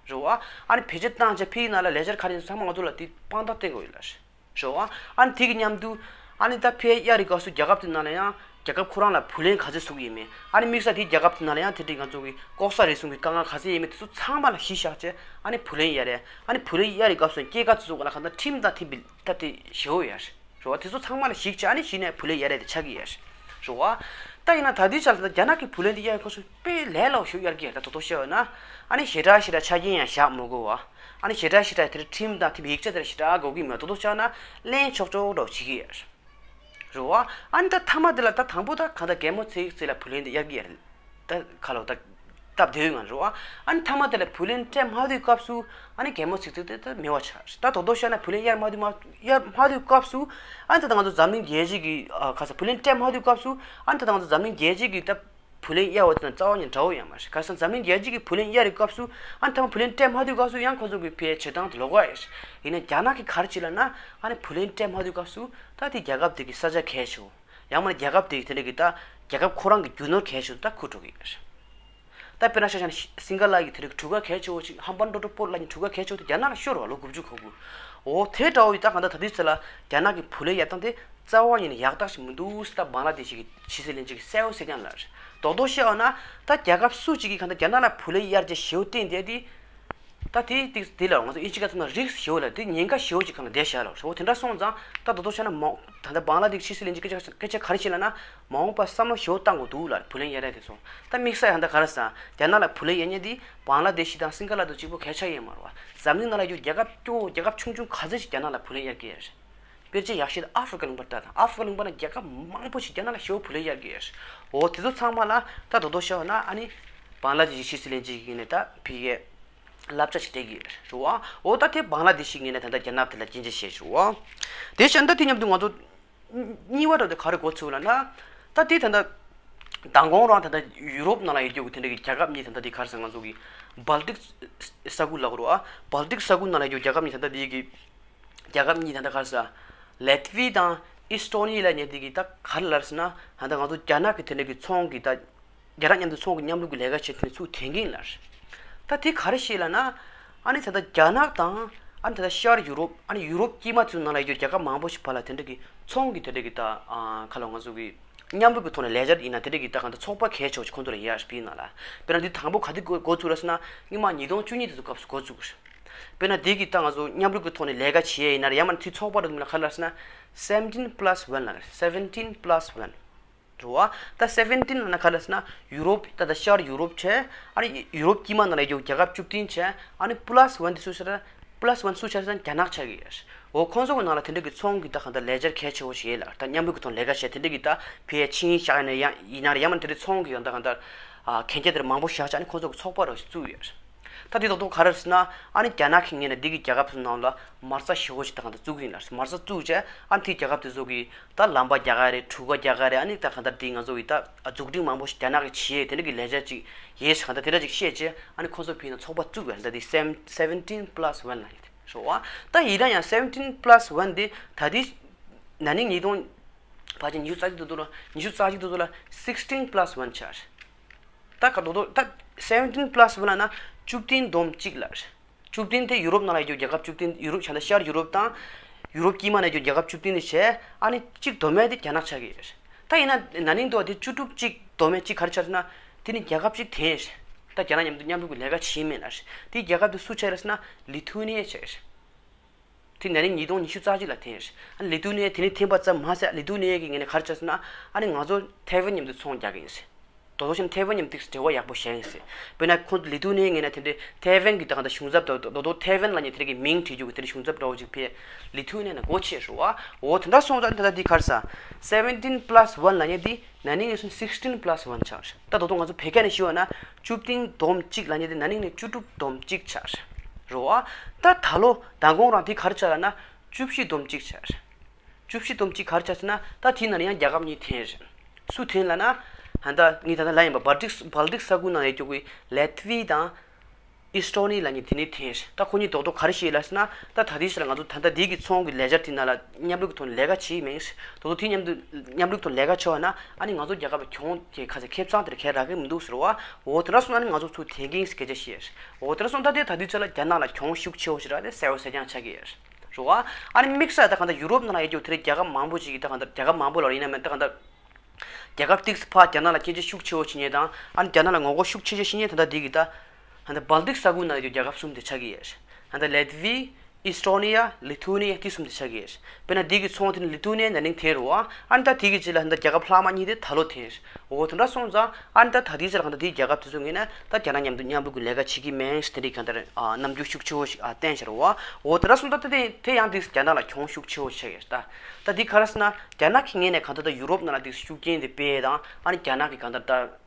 རེད་བ། ཨ་ནི་བེད་སྤྱོད་བཏང་བྱས་ཕ་གི་ནང་ལ་ལས་འཆར་ག་རེ་ཡིན་ཚང་མ་ང་ཚོ་ལ་དེ་དཔང་རྟགས་བསྟན་དགོས་ཡོད་ལ་རེད། རེད་བ། ཨ་ནི་དེ་གི་མཉམ་དུ་ཨ་ནི་ད་ཕ་གི་གཡར་རི་སྐབས་སུ་རྒྱལ་ཁབ་དེ་ནང་ལ་ཡང་རྒྱལ་ཁབ་ཁོ་རང་ལ་བུ་ལོན་ག་ཚོད་ཚུགས་ཡིན་མིན། ཨ་ནི་དམིགས་བསལ་དེའི་རྒྱལ་ཁབ་དེ་ནང་ལ་ཡང་དེ་འདྲའི་ང་ཚོ་གི་ལྐོག་ཟ་རེ་ཟུང་གི་དཀའ་ངལ་ག་ཚོད་ཡིན་མིན་དེ་ཚོ་ཚང་མ་ལ་གཞི་བཞག་བྱས་ཨ་ནི་བུ་ལོན་གཡར་རེད། ཨ་ནི་བུ་ལོན་གཡར་རི་སྐབས་སུ་སྐྱེད་ཀ་དེ་ཚོ་ག་ལ་གང་ལྟར་ཁྲིམས་དང་མཐུན་པའི་ད་དེ་ཞེ་པོ་ཡོད་རེད། རེད་བ། དེ་ཚོ་ཚང་མ་ལ་གཞིགས་བྱས་ཨ་ནི་གཞི་ནས་བུ་ལོན་གཡར་ཡ་དེ་ཆགས་ཀྱི་ཡོད་རེད། རེད་བ། ད་ཡིན་ན་ད་ལྟའི་ཆར་ལ་ད་རྒྱ་ནག་གི་བུ་ལོན་དེ་གཡར་ཡ་ཁོ་ཚོ་དཔེ་ལས་སླ་པོ་ཞིག་གཡར་གྱི་ཡོད་རེད། ད་དོ་དོ་བཤད་ཡོད་ན་ཨ་ནི་ཞེ་དྲག་ཞེ་དྲག་ཆ་རྐྱེན་ཡང་བཞག་མི་དགོས་བ། ཨ་ནི་ཞེ་དྲག་ཞེ་དྲག་དེར་ཁྲིམས་དང་དེ་ཡིག་ཆ་དེར་ཞེ་དྲག་དགོས་ཀྱི་མེད། དོ་དོ་བཤད་ན་ལེན་ཆོག་ཆོག་འདྲ་བོ་བྱེད་ཀྱི་ཡོད་རེད། རེད་བ། ཨ་ནི་ད་མཐའ་མ་དེ་ལ་ད་དང་པོ་ད་གང་ལྟར་རྒན་མོ་ཚེ་ཡིག་ཚེ་ལ་བུ་ལོན་དེ་གཡར་གྱི་ཡོད་རེད། ད་ག་ལོ་ད་སྟབས་བདེ་བའི་ངང་རེད་བ། ཨ་ནི་མཐའ་མ་དེ་ལ་བུ་ལོན་སྤྲད་མ་ཐུབ་སྐབས་སུ་ཨ་ནི་རྒན་མོ་ཚེ་ཡིག་ཚེ་དེ་ད་མེད་པ་ཆགས་རེད། ད་དོ་དོ་བཤད་ན་བུ་ལོན་གཡར་མ་ཐུབ་མ་གཡར་མ་ཐུབ་སྐབས་སུ་ཨ་ནི་ད་ལྟ་ང་ཚོ་འཛམ་གླིང་རྒྱལ་སྤྱི་གི་ཨ་ག་ས་བུ་ལོན་སྤྲད་མ་ཐུབ་སྐབས་སུ་ཨ་ནི་ད་ལྟ་ང་ཚོ་འཛམ་གླིང་རྒྱལ་སྤྱི་གི་ད་བུ་ལོན་གཡར་བ་དེ་དང་རྩ་བ་ཉིད་འདྲ་བོ་ཡོད་མ་རེད། ག་ས་འཛམ་གླིང་རྒྱལ་སྤྱི་གི་བུ་ལོན་གཡར་བའི་སྐབས་སུ་ཨ་ནི་ཐ་མ་བུ་ལོན་སྤྲད་མ་ཐུབ་སྐབས་སུ་ཡང་ཁོ་ཚོ་གི་ཕའི་བྱེད་སྟངས་དེ་ལོགས་ཀ་ཡོད་རེད། ཡིན་ན་རྒྱ་ནག་གི་ག་རེ་བྱེད་ལབ་ན་ཨ་ནི་བུ་ལོན་སྤྲད་མ་ཐུབ་སྐབས་སུ་ད་དེ་རྒྱལ་ཁབ་དེ་གི་ས་ཆ་གལ་ཆེ་བོ། ཡང་མིན་ན་རྒྱལ་ཁབ་དེ་གི་དེ་འདྲ་གི་ད་རྒྱལ་ཁབ་ཁོ་རང་གི་རྒྱུ་ནོར་གལ་ཆེ་བོ་ད་ཁུར་འགྲོ་གི་ཡོད་རེད། ད་དཔེར་ན་ཆ་བཞག་ན་ཤི་སིང་ག་ལ་གི་དེ་རིགས་གྲུ་ཁ་གལ་ཆེ་བོ་ཅིག་ཧམ་པན་ཏོ་ཏོ་པོར་ལ་ནི་གྲུ་ཁ་གལ་ཆེ་བོ་དེ་རྒྱ་ནག་ལ་ཤོར་བ་ལོ་དགུ་བཅུ་གོ་དགུ། འོ་དེ་འདྲ་བོ་ཡི་ད་གང་ལྟར་ད་དུས་ཚོད་ལ་རྒྱ་ནག་གི་བུ་ལོན་གཡར་སྟངས་དེ་རྩ་བ་ཉིད་ནས་ཡག་རྟགས་ཤིག་མི་འདུག་ཟེར་ད་བང་ལ་དེ་ཤི་གི་ཕྱི་སྲིད་བློན་ཆེན་གྱིས་གསལ་བོ་གསལ་རྐྱང་ལབ་རེད། རྡོག་རྡོག་བཤད་པ་ན་ད་རྒྱལ་ཁབ་སུ་གཅིག་གིས་གང་ལྟར་རྒྱ་ནག་ལ་བུ་ལོན་གཡར་རྒྱུ་ཞེ་བོ་བསྟན་བསྡད་དེ། ད་དེ་ཏིག་དེ་ལ་ང་ཚོ་ཨིན་ཇི་སྐད་ཐོག་ན་རིགས་ཞེ་བོ་ལ་དེ་ཉེན་ཁ་ཞེ་བོ་ཅིག་གང་ལ་བསྡད་བཞག་ལ་འོ་དེ་འདྲ་སོང་ཙང་ད་རྡོག་རྡོག་བཤད་ན་མ་ད་ལྟ་བང་ལ་དེ་ཕྱི་སྲིད་བློན་ཆེན་སྐད་ཆ་སྐད་ཆ་ག་རེ་བཤད་ལབ་ན། མ་འོངས་པར་བསམ་བློ་ཞེ་པོ་བཏང་དགོས་འདུག་ལ། བུ་ལོན་གཡར་ཡ་དེ་ཚོ། ད་དམིགས་བསལ་ཡང་ད་ག་རེ་ཟེར། རྒྱ་ནག་ལ་བུ་ལོན་གཡར་མཁན་དེ་བང་ལ་དེ་ཤི་དང་སིང་ག་ལ་དང་གཅིག་པོ་གལ་ཆེ་ཡོད་མ་རེད་བ། འཛམ་གླིང་ནང་ལ་ཡོད་རྒྱལ་ཁབ་སྐྱོ་བོ་རྒྱལ་ཁབ་ཆུང་ཆུང་ག་ཚོད་ཞིག་རྒྱ་ནག་ལ་བུ་ལོན་གཡར་གྱི་ཡོད་རེད། དཔེར་བརྗོད་ཡག་ཤོས་དེ་ཨ་ཧྥི་རི་ཀ་ལུང་པ་ལྟ་དང་། ཨ་ཧྥི་རི་ཀ་ལུང་པ་ན་རྒྱལ་ཁབ་མང་པོ་ཞིག་རྒྱ་ནག་ལ་ཞེ་པོ་བུ་ལོན་གཡར་གྱི་ཡོད་རེད། འོ་དེ་ཚོ་ཚང་མ་ལ་ད་རྡོག་རྡོག་བཤད་པ་ན་ཨ་ནི་བང་ལ་དེ་ཕྱི་སྲིད་བློན་ཆེན་གྱི་ངོས་ནས་ད་ཕི་གའི་བསླབ་བྱ་ཞིག་སྤྲད་ཀྱི་ཡོད་རེད་བ། འོ་ད་དེ་བང་ལ་དེ་ཤི་ངོས་ནས་ད་ལྟ་རྒྱ་ནག་དེ་ལ་སྐྱོན་བརྗོད་བྱས་ཞུ་བ། དེ་བཞིན་ད་དེ་མཉམ་དུ་ང་ཚོ་གཉིས་པ་འདྲ་དེ་ག་རེ་འགོ་ཚུགས་ལབ་ན། ད་དེ་ད་ལྟ་མདང་དགོང་རང་ད་ལྟ་ཡུ་རོབ་ནང་ལ་ཡོད་རྒྱུ་གི་དེ་འདྲ་གི་རྒྱལ་ཁབ་གཉིས་ད་ལྟ་དེ་ག་རེ་ཟེར་ང་ཚོ་གི་སྦལ་ཏིག་ས་ཁུལ་ལབ་དགོས་རེད་བ། སྦལ་ཏིག་ས་ཁུལ་ནང་ལ་ཡོད་རྒྱལ་ཁབ་གཉིས་ད་ལྟ་དེ་གི་རྒྱལ་ཁབ་གཉིས་ད་ལྟ་ག་རེ་ཟེར། ལེ་ཐི་བི་དང་ཨི་སི་ཊོ་ནི་ལབ་མཁན་དེ་གི་ད་ག་རེ་ལབ་ཟེར་ན། ད་ལྟ་ང་ཚོ་རྒྱ་ནག་གི་དེ་འདྲ་གི་ཚོང་གི་ད་རྒྱ་ནག་མཉམ་དུ་ཚོང་གི་མཉམ་རུབ་ཀྱི་ལས་ཀ་བྱེད་མཁན་ཚུར་འཐེན་གྱི་ཡིན་ལབ། ད་དེ་ག་རེ་བྱས་ལབ་ན། ཨ་ནི་ད་ལྟ་རྒྱ་ནག་དང་ཨ་ནི་ད་ལྟ་ཤར་ཡུ་རོབ། ཨ་ནི་ཡུ་རོབ་དཀྱིལ་མ་ཚོའི་ནང་ལ་ཡོད་རྒྱལ་ཁབ་མང་པོ་ཞིག་བར་ལ་དེ་འདྲ་གི་ཚོང་གི་དེ་འདྲ་གི་ད་ཨ་ག་ལབ་ང་ཚོ་གི་མཉམ་རུབ་ཀྱི་ཐོག་ནས་ལས་འཆར་ཡིན་ན་དེ་འདྲ་གི་ད་གང་ལྟར་ཚོགས་པ་གལ་ཆེ་བོ་ཞིག་ཁོང་ཚོ་ལ་ཡོད་རེད་པའི་ནང་ལ། དཔེར་ན་འདི་དང་པོ་ག་དུས་འགོ་འགོ་ཚུགས་རེད་ཟེར་ན། སྔོན་མ་ཉིས་སྟོང་བཅུ་གཉིས་དེ་ཚོ་སྐབས་སུ་འགོ་ཚུགས་རེད། དཔེར་ན་འདི་གི་ད་ང་ཚོ་མཉམ་རུབ་ཀྱི་ཐོག་ནས་ལས་ཀ་བྱེད་ཡས་ཡིན་ན་རེད། ཡང་མིན་ན་དེ་ཚོགས་པ་འདྲ་མིན་ན་ག་རེ་ལབ་ཟེར་ན། seventeen plus one ལབ་རེད། seventeen plus one རེད་བ། ད་seventeen ལབ་ན་ག་རེ་ལབ་ཟེར་ན། ཡུ་རོབ་ད་ལྟ་ཤར་ཡུ་རོབ་བྱས། ཨ་ནི་ཡུ་རོབ་དཀྱིལ་མ་ནང་ལ་ཡོད་རྒྱལ་ཁབ་བཅུ་བདུན་བྱས། ཨ་ནི་plus one དེ་སུ་ཆགས་རེད། plus one སུ་ཆགས་རེད་ཟེར་ན་རྒྱ་ནག་ཆགས་ཀྱི་ཡོད་རེད། འོ་ཁོང་ཚོ་གི་ནང་ལ་དེ་འདྲ་གི་ཚོང་གི་ད་གང་ལྟར་ལས་འཆར་གལ་ཆེ་བོ་ཞིག་ཡོད་ལ། ད་མཉམ་རུབ་ཀྱི་ཐོག་ལས་ཀ་བྱས་དེ་འདྲ་གི་ད་ཕལ་ཆེར་ཆིངས་ཡིག་བཞག་ཡིན་ན་ཡང་ཡིན་ན་རེད། ཡང་མིན་ན་དེ་འདྲ་ཚོང་གི་ཡང་ད་གང་ལྟར་ཨ་གན་རྒྱ་དེ་འདྲ་མང་པོ་བཞག་བྱས། ཨ་ནི་ཁོང་ཚོ་གི་ཚོགས་པ་འདྲ་བོ་ཞིག་བཙུགས་ཡོད་རེད། ད་དེ་ཐོག་ཏུ་ག་རེ་ཟེར་ན། ཨ་ནི་རྒྱ་ནག་གི་ངོས་ནས་འདི་གི་རྒྱལ་ཁབ་ཚོའི་ནང་ལ་མ་རྩ་ཞེ་པོ་ཞིག་ད་གང་ལྟར་བཙུགས་ཀྱི་ཡིན་ལ། མ་རྩ་བཙུགས་བྱས་ཨ་ནི་དེའི་རྒྱལ་ཁབ་དེ་ཚོ་གི་ད་ལམ་པ་རྒྱག་ག་རེད། གྲུ་ཁ་རྒྱག་ག་རེད། ཨ་ནི་ད་གང་ལྟར་དེ་ང་ཚོ་གི་ད་འཛུགས་སྐྲུན་མང་པོ་ཞིག་རྒྱ་ནག་གིས་བྱས་དེ་འདྲ་གི་ལས་འཆར་ཅིག་ཡོད་ཟེར། གང་ལྟར་དེ་འདྲ་ཅིག་བཤད་བྱས་ཨ་ནི་ཁོང་ཚོ་ཕི་ནང་ཚོགས་པ་བཙུགས་ཡོད། ད་དེ་སེམ་seventeen plus one ལབ་ཡོད་རེད་བ། ད་ཡིན་ན་ཡང་seventeen plus one དེ་ད་དེ་ན་ནིང་ཉིས་སྟོང་ཕལ་ཆེར་ཉི་ཤུ་རྩ་གཅིག་དུ་འདུག་ལ། ཉི་ཤུ་རྩ་གཅིག་དུ་འདུག་ལ། sixteen plus one ཆགས་རེད། ད་ག་རྡོག་རྡོག་ད་seventeen plus one ལབ་ན་བཅུ་བདུན་བསྡོམས་གཅིག་ལབ་རེད། བཅུ་བདུན་དེ་ཡུ་རོབ་ནང་ལ་ཡོད་རྒྱལ་ཁབ་བཅུ་བདུན། ཡུ་རོབ་ཆ་ལ་ཤར་ཡུ་རོབ་དང་ཡུ་རོབ་དཀྱིལ་མ་ན་ཡོད་རྒྱལ་ཁབ་བཅུ་བདུན་དེ་བྱས་ཨ་ནི་གཅིག་བསྡོམས་ཡས་དེ་རྒྱ་ནག་ཆགས་ཀྱི་ཡོད་རེད། ད་ཡིན་ན་ན་ནིང་དུ་བ་དེ་བཅུ་དྲུག་གཅིག་བསྡོམས་ཡས་གཅིག་ག་རེ་ཆགས་ཟེར་ན། དེ་ནི་རྒྱལ་ཁབ་གཅིག་དེ་རེད། ད་རྒྱ་ནག་མཉམ་དུ་མཉམ་རུབ་ཀྱི་ལས་ཀ་བྱེད་མེད་ལ་རེད། དེའི་རྒྱལ་ཁབ་དེ་སུ་ཆགས་རེད་ཟེར་ན། ལི་ཐུ་ནི་ཡ་ཆགས་རེད། དེ་ན་ནིང་ཉིས་སྟོང་ཉི་ཤུ་རྩ་གཅིག་ལ་འཐེན་རེད། ཨ་ནི་ལི་ཐུ་ནི་ཡ་དེ་ནི་འཐེན་པ་ཙམ་མ་ཟད་ལི་ཐུ་ནི་ཡ་གི་ངོས་ནས་ག་རེ་བྱས་ཟེར་ན། ཨ་ནི་ང་ཚོ་ཐའེ་ཝན་མཉམ་དུ་ཚོང་རྒྱག་གི་ཡིན་ཟེར། རྡོག་རྡོག་བཤད་ན་ཐའེ་ཝན་མཉམ་དུ་འབྲེལ་བ་ཡག་པོ་བྱས་ཡིན་ཟེར། དཔེར་ན་ཁོང་ལི་ཐུ་ནི་ཡ་ངོས་ནས་དེ་འདྲའི་ཐའེ་ཝན་གྱི་ད་གང་ལྟར་གཞུང་ཚབ་དང་རྡོག་རྡོག་ཐའེ་ཝན་ལབ་མཁན་དེ་འདྲ་གི་མིང་བྲིས་རྒྱུ་གི་དེ་འདྲའི་གཞུང་ཚབ་འདྲ་བོ་ཅིག་ཕར་ལི་ཐུ་ནི་ཡ་ནས་སྒོ་ཕྱེ་ཤག་བ། འོ་དེ་འདྲ་སོང་ཙང་ད་ལྟ་འདི་ག་རེ་ཟེར། seventeen plus one ལབ་མཁན་འདི་ན་ནིང་ནས་བཟུང་sixteen plus one ཆགས་རེད། ད་རྡོག་རྡོག་ང་ཚོ་བོད་སྐད་ནས་ཞུས་པ་ན་བཅུ་བདུན་བསྡོམས་གཅིག་ལབ་མཁན་དེ་ན་ནིང་ནས་བཅུ་དྲུག་བསྡོམས་གཅིག་ཆགས་རེད། རེད་བ། ད་ད་ལོ་མདང་དགོང་རང་དེ་ག་རེ་ཆགས་ལབ་ན་བཅུ་བཞི་བསྡོམས་གཅིག་ཆགས་རེད། བཅུ་བཞི་བསྡོམས་གཅིག་ག་རེ་ཆགས་ཟེར་ན། ད་དེའི་ནང་ནས་ཡང་རྒྱལ་ཁབ་གཉིས་འཐེན་རེད། སུ་འཐེན་ལབ་ན། ད་ལྟ་ངས་ད་ལྟ་ལབ་ཡིན་པ་སྦལ་ཏིག་སྦལ་ཏིག་ས་ཁུལ་ནང་ཡོད་རྒྱུ་གི་ལེ་ཐི་བི་དང་། ཨི་སི་ཊོ་ནི་ལབ་མཁན་དེ་ནི་འཐེན་རེད། ད་ཁོ་གཉིས་རྡོག་རྡོག་ག་རེ་བཤད་ལབ་ཟེར་ན། ད་ད་ལྟའི་ཆར་ང་ཚོ་ད་ལྟ་འདི་གི་ཚོང་གི་ལས་འཆར་དེ་ནང་ལ་མཉམ་རུབ་ཀྱི་ཐོག་ནས་ལས་ཀ་བྱེད་མིན། རྡོག་རྡོག་དེ་མཉམ་དུ་མཉམ་རུབ་ཐོག་ལས་ཀ་བྱེད་པ་ན་ཨ་ནི་ང་ཚོ་རྒྱལ་ཁབ་ལ་གྱོང་དེ་ག་ཚད་ཁེ་བཟང་དེར་ག་རག་གི་མི་འདུག་ཟེར་བ། འོ་དེ་འདྲ་སོང་ན་ཨ་ནི་ང་ཚོ་ཚུར་འཐེན་གྱི་ཡིན་ཟེར་སྐད་ཆ་བཤད་རེད། འོ་དེ་འདྲ་སོང་ད་དེ་ད་ལྟའི་ཆར་ལ་རྒྱ་ནག་ལ་གྱོང་ཤུགས་ཆེ་བོ་ཞིག་རག་དེ་གསལ་བོ་གསལ་རྐྱང་ཆགས་ཀྱི་ཡོད་རེད། རེད་བ། ཨ་ནི་དམིགས་བསལ་ད་གང་ལྟར་ཡུ་རོབ་ནང་ལ་ཡོད་རྒྱུ་དེ་རིང་རྒྱལ་ཁབ་མང་པོ་ཞིག་གིས་ད་གང་ལྟར་རྒྱལ་ཁབ་མང་པོ་ལ་ཡིན་ན་མིན་ད་གང་ལྟར། རྒྱལ་ཁབ་ཏིག་ཙམ་ཕར་རྒྱ་ནག་ལ་སྐྱོན་བརྗོད་ཤུགས་ཆེ་བོ་བྱེད་མཁན་དང་ཨ་ནི་རྒྱ་ནག་ལ་ངོ་རྒོལ་ཤུགས་ཆེ་ཆེ་བྱེད་མཁན་ད་ལྟ་འདི་གི་ད། ད་ལྟ་སྦལ་ཏིག་ས་ཁུལ་ནང་ཡོད་རྒྱལ་ཁབ་གསུམ་དེ་ཆགས་ཀྱི་ཡོད། ད་ལྟ་ལེ་ཐི་བི། ཨི་སི་ཊོ་ནི་ཡ། ལི་ཐུ་ནི་ཡ། དེ་གསུམ་དེ་ཆགས་ཀྱི་ཡོད། དཔེར་ན་འདི་གི་ཚོང་དེ་ནི་ལི་ཐུ་ནི་ཡ་ནང་བཞིན་དེ་རེད་བ། ཨ་ནི་ད་དེ་གི་རྗེས་ལ་ད་རྒྱལ་ཁབ་ལྷག་མ་གཉིས་དེ་ད་ལོ་དེ་རེད། འོ་དེ་འདྲ་སོང་ཙང་ཨ་ནི་ད་ད་དེ་རྗེས་ལ་ད་དེའི་རྒྱལ་ཁབ་དེ་ཚོ་ངོས་ནས་ད་རྒྱ་ནག་མཉམ་དུ་མཉམ་རུབ་ཀྱི་ལས་ཀ་བྱེད་ཀྱི་མིན་དེ་འདྲའི་གང་ལྟར་ཨ་རྣམ་འགྱུར་ཤུགས་ཆེ་བོ་ཞིག་ཨ་བསྟན་བཞག་རེད་བ། འོ་དེ་འདྲ་སོང་ཙང་ད་དེ་དེ་ཡང་དེ་རྒྱ་ནག་ལ་གྱོང་ཤུགས་ཆེ་བོ་ཆགས་ཡོད་ད། ད་དེ་ག་རེ་ཟེར་ན་རྒྱ་ནག་གི་ངོས་ནས་གང་ལྟར་ད་ཡུ་རོབ་ནང་ལ་དེ་ཤུགས་རྐྱེན་དེ་སྤེལ་དང་ཨ་ནི་རྒྱ་ནག་གི་གང་ལྟར་ད།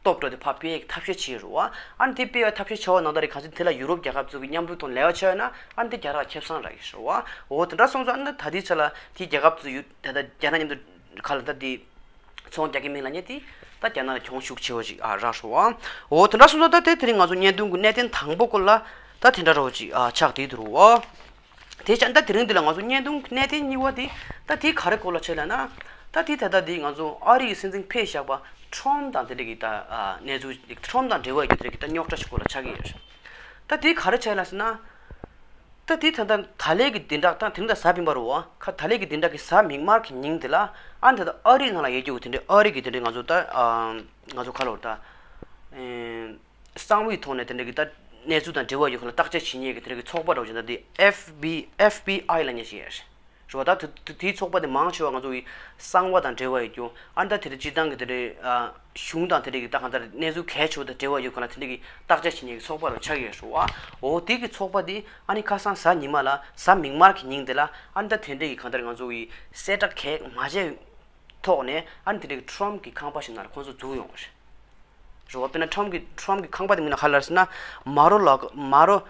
སྟོབས་འགྲོ་དེ་ཕར་སྤེལ་ཐབས་ཤེས་བྱེད་རུ་བ། ཨ་ནི་དེ་སྤེལ་བའི་ཐབས་ཤེས་བྱ་བ་ནང་ལྟར་རེ་གང་ཚེ་དེ་ལ་ཡུ་རོབ་རྒྱལ་ཁབ་ཚོ་གི་མཉམ་རུབ་དང་ལས་ཀ་བྱས་ན་ཨ་ནི་དེ་རྒྱ་རག་ཁེ་བཟང་རག་གི་རུ་བ། འོ་དེ་འདྲ་སོང་ཙང་ཨ་ནི་ད་དེའི་ཆ་ལ་དེ་རྒྱལ་ཁབ་ཚོ་ཡུ་ད་ད་རྒྱ་ནག་མཉམ་དུ་ག་ལ་ད་དེ་ཚོང་རྒྱག་གི་མིན་ལ་ཉེ་དེ་ད་རྒྱ་ནག་ལ་གྱོང་ཤུགས་ཆེ་བོ་ཞིག་ཨ་རག་རུ་བ། འོ་དེ་འདྲ་སོང་ཙང་ད་དེ་དེ་རིང་ང་ཚོ་བརྙན་ཐུང་གི་གནད་དོན་དང་པོ་སྐོར་ལ་ད་དེ་འདྲ་རོ་ཅིག་ཨ་ཆགས་དེ་དུ་རུ་བ། དེ་ཅང་ད་དེ་རིང་འདི་ལ་ང་ཚོ་བརྙན་ཐུང་གནད་དོན་གཉིས་པ་དེ་ད་དེ་ག་རེ་སྐོར་ལ་བྱས་ལ་ན། ད་དེ་ད་ལྟ་དེ་ང་ཚོ་ཨ་རི་ཡི་སྲིད་འཛིན་ཕེབས་བཞག་པ་ཁྲོམ་དང་དེ་འདྲ་གི་ད་ཨ་གནས་ཚུལ་ཁྲོམ་དང་འབྲེལ་བ་ཡོད་དེ་འདྲ་གི་ད་རྙོག་དྲ་ཞིག་སྐོར་ལ་ཆགས་ཀྱི་ཡོད། ད་དེ་ག་རེ་བྱས་ལ་ཟེར་ན། ད་དེ་ད་ལྟ་ད་ལན་གྱི་བདུན་ཕྲག་ད་དེ་རིང་ད་གཟའ་སྤེན་པ་རུ་བ་ཁ་ད་ལན་གྱི་བདུན་ཕྲག་གི་གཟའ་མིག་དམར་གྱི་ཉིན་དེ་ལ་ཨ་ད་ལྟ་ཨ་རི་ནང་ལ་ཡོད་རྒྱུ་དེ་འདྲ་ཨ་རི་གི་དེ་འདྲ་ང་ཚོ་ད་ཨ་ང་ཚོ་ག་ལོར་ད་ཨེ། གསང་བའི་ཐོག་ནས་དེ་འདྲ་གི་ད་གནས་ཚུལ་དང་འབྲེལ་བ་ཡོད་མཁན་ལ་བརྟག་དཔྱད་བྱེད་མཁན་གྱི་དེ་འདྲ་གི་ཚོགས་པ་འདྲ་བོ་ཅིག་ད་དེ་ཨེཕ་བི་ཨེཕ་བི་ཨའི་ལབ་མཁན་ཞིག་ཡོད་རེད་བ། ད་དེ་དེའི་ཚོགས་པ་དེ་མང་ཆེ་བ་ང་ཚོ་གི་གསང་བ་དང་འབྲེལ་བ་ཡོད་རྒྱུ་ཨ་ནི་ད་དེ་འདྲ་སྤྱི་བཏང་གི་དེ་འདྲ་གཞུང་དང་དེ་འདྲ་གི་ད་གང་ལྟར་གནས་ཚུལ་གལ་ཆེ་བ་དང་འབྲེལ་བ་ཡོད་མཁན་ལ་དེ་འདྲ་གི་བརྟག་དཔྱད་བྱེད་མཁན་གྱི་ཚོགས་པ་རུ་ཆགས་ཡོད་རེད་བ། འོ་དེ་གི་ཚོགས་པ་དེ་ཨ་ནི་ཁ་སང་གཟའ་ཉི་མ་ལ་གཟའ་མིག་དམར་གྱི་ཉིན་དེ་ལ་ཨ་ནི་ད་དེ་འདྲ་གི་གང་ལྟར་ང་ཚོ་གི་གསལ་བསྒྲགས་གལ་མ་བྱས་ཐོག་ནས་ཨ་ནི་དེ་འདྲ་གི་ཁྲོམ་གྱི་ཁང་པ་ཞིག་ནང་ལ་ཁོང་ཚོ་འཛུལ་ཡོང་བ་རེད། རེད་བ། དཔེར་ན་ཁྲོམ་གྱི་ཁྲོམ་གྱི་ཁང་པ་དེ་མིང་ལ་ག་རེ་ལབ་ཟེར་ན་མ་རོ་ལ་མ་རོ་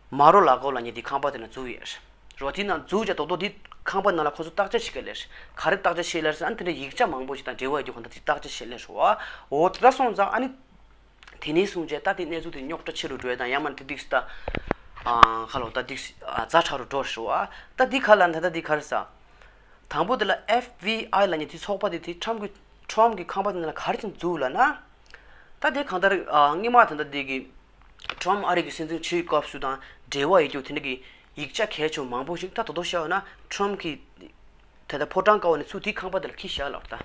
མ་རོ་ལ་ཀོ་ལབ་མཁན་དེ་ཁང་པ་དེ་ན་འཛུལ་ཡོད་རེད་བ། དེ་ན་འཛུལ་བྱས་རྡོག་རྡོག་དེ་ཁང་པ་ནང་ལ་ཁོ་ཚོ་བརྟག་དཔྱད་བྱེད་ག་ལེར་ག་རེ་བརྟག་དཔྱད་བྱེད་ལེར་ཟེར་ན་དེ་འདྲ་ཡིག་ཆ་མང་པོ་ཞིག་དང་འབྲེལ་བ་ཡོད་རྒྱུ་ཁོ་ན་དེ་བརྟག་དཔྱད་བྱེད་ལེར་རེད་བ། འོ་དེ་འདྲ་སོང་ཙང་ཨ་ནི་དེ་ནས་བཟུང་བྱས་ད་དེ་གནས་ཚུལ་དེ་རྙོག་དྲ་ཆེ་རུ་འགྲོ་ཡ་དང་ཡང་མ་དེ་ཏིག་ད་ཁ་ལོ་ད་ཏིག་ཛ་དྲག་རུ་འགྲོ་རེད་བ། ད་དེ་ག་ལ་ད་ད་དེ་ག་རེ་ཟ། དང་པོ་དེ་ལ་ཨེཕ་བི་ཨའི་ལབ་མཁན་དེ་ཚོགས་པ་དེ་དེ་ཁྲོམ་གྱི་ཁྲོམ་གྱི་ཁང་པ་དེ་ནང་ལ་ག་རེ་བྱས་འཛུལ་ལབ་ན། ད་དེ་གང་ལྟར་ཨ་སྔོན་མ་ད་ལྟ་དེ་གི་ཁྲོམ་ཨ་རི་གི་སྲིད་འཛིན་བྱེད་སྐབས་སུ་དང་འབྲེལ་བ་ཡོད་རྒྱུ་དེ་འདྲ་གི་ཡིག་ཆ་གལ་ཆེ་བ་མང་པོ་ཞིག་ད་དོ་དོ་ཤར་བ་ན་ཁྲོམ་གྱི་ད་ལྟ་ཕོ་བྲང་ཀ་བ་ནས་ཚུར་དེ་ཁང་པ་དེ་ལ་ཁྱེར་བཞག་ལབ་ད།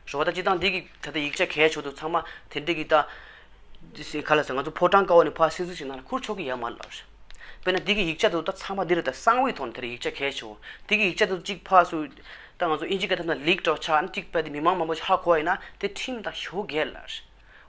རེད་བ། ད་སྤྱིར་བཏང་འདི་གི་ད་ལྟ་ཡིག་ཆ་གལ་ཆེ་བ་དེ་ཚང་མ་དེ་འདྲ་གི་ད། འདི་སེ་ག་ལ་ཟེར་ང་ཚོ་ཕོ་བྲང་ཀ་བ་ནས་ཕར་སྲིད་ཚོགས་ཞིག་ནང་ལ་ཁུར་ཆོག་གི་ཡོད་མ་རེད་ལབ་རེད། དཔེར་ན་འདི་གི་ཡིག་ཆ་དེ་ད་ཚང་མ་འདི་རེད། ད་གསང་བའི་ཐོག་ནས་དེ་རེད་ཡིག་ཆ་གལ་ཆེ་བོ། འདི་གི་ཡིག་ཆ་དེ་གཅིག་ཕར་ཚུར་ད་ང་ཚོ་ཨིན་ཇི་སྐད་ཐོག་ནས་ལིག་འདྲ་བོ་ཆགས་ན་གཅིག་བས་དེ་མི་མང་མང་པོ་ཞིག་ཧ་གོ་བ་ཡིན་ན་དེ་ཁྲིམས་དང་ཞེ་པོ་འགལ་ལབ་རེད།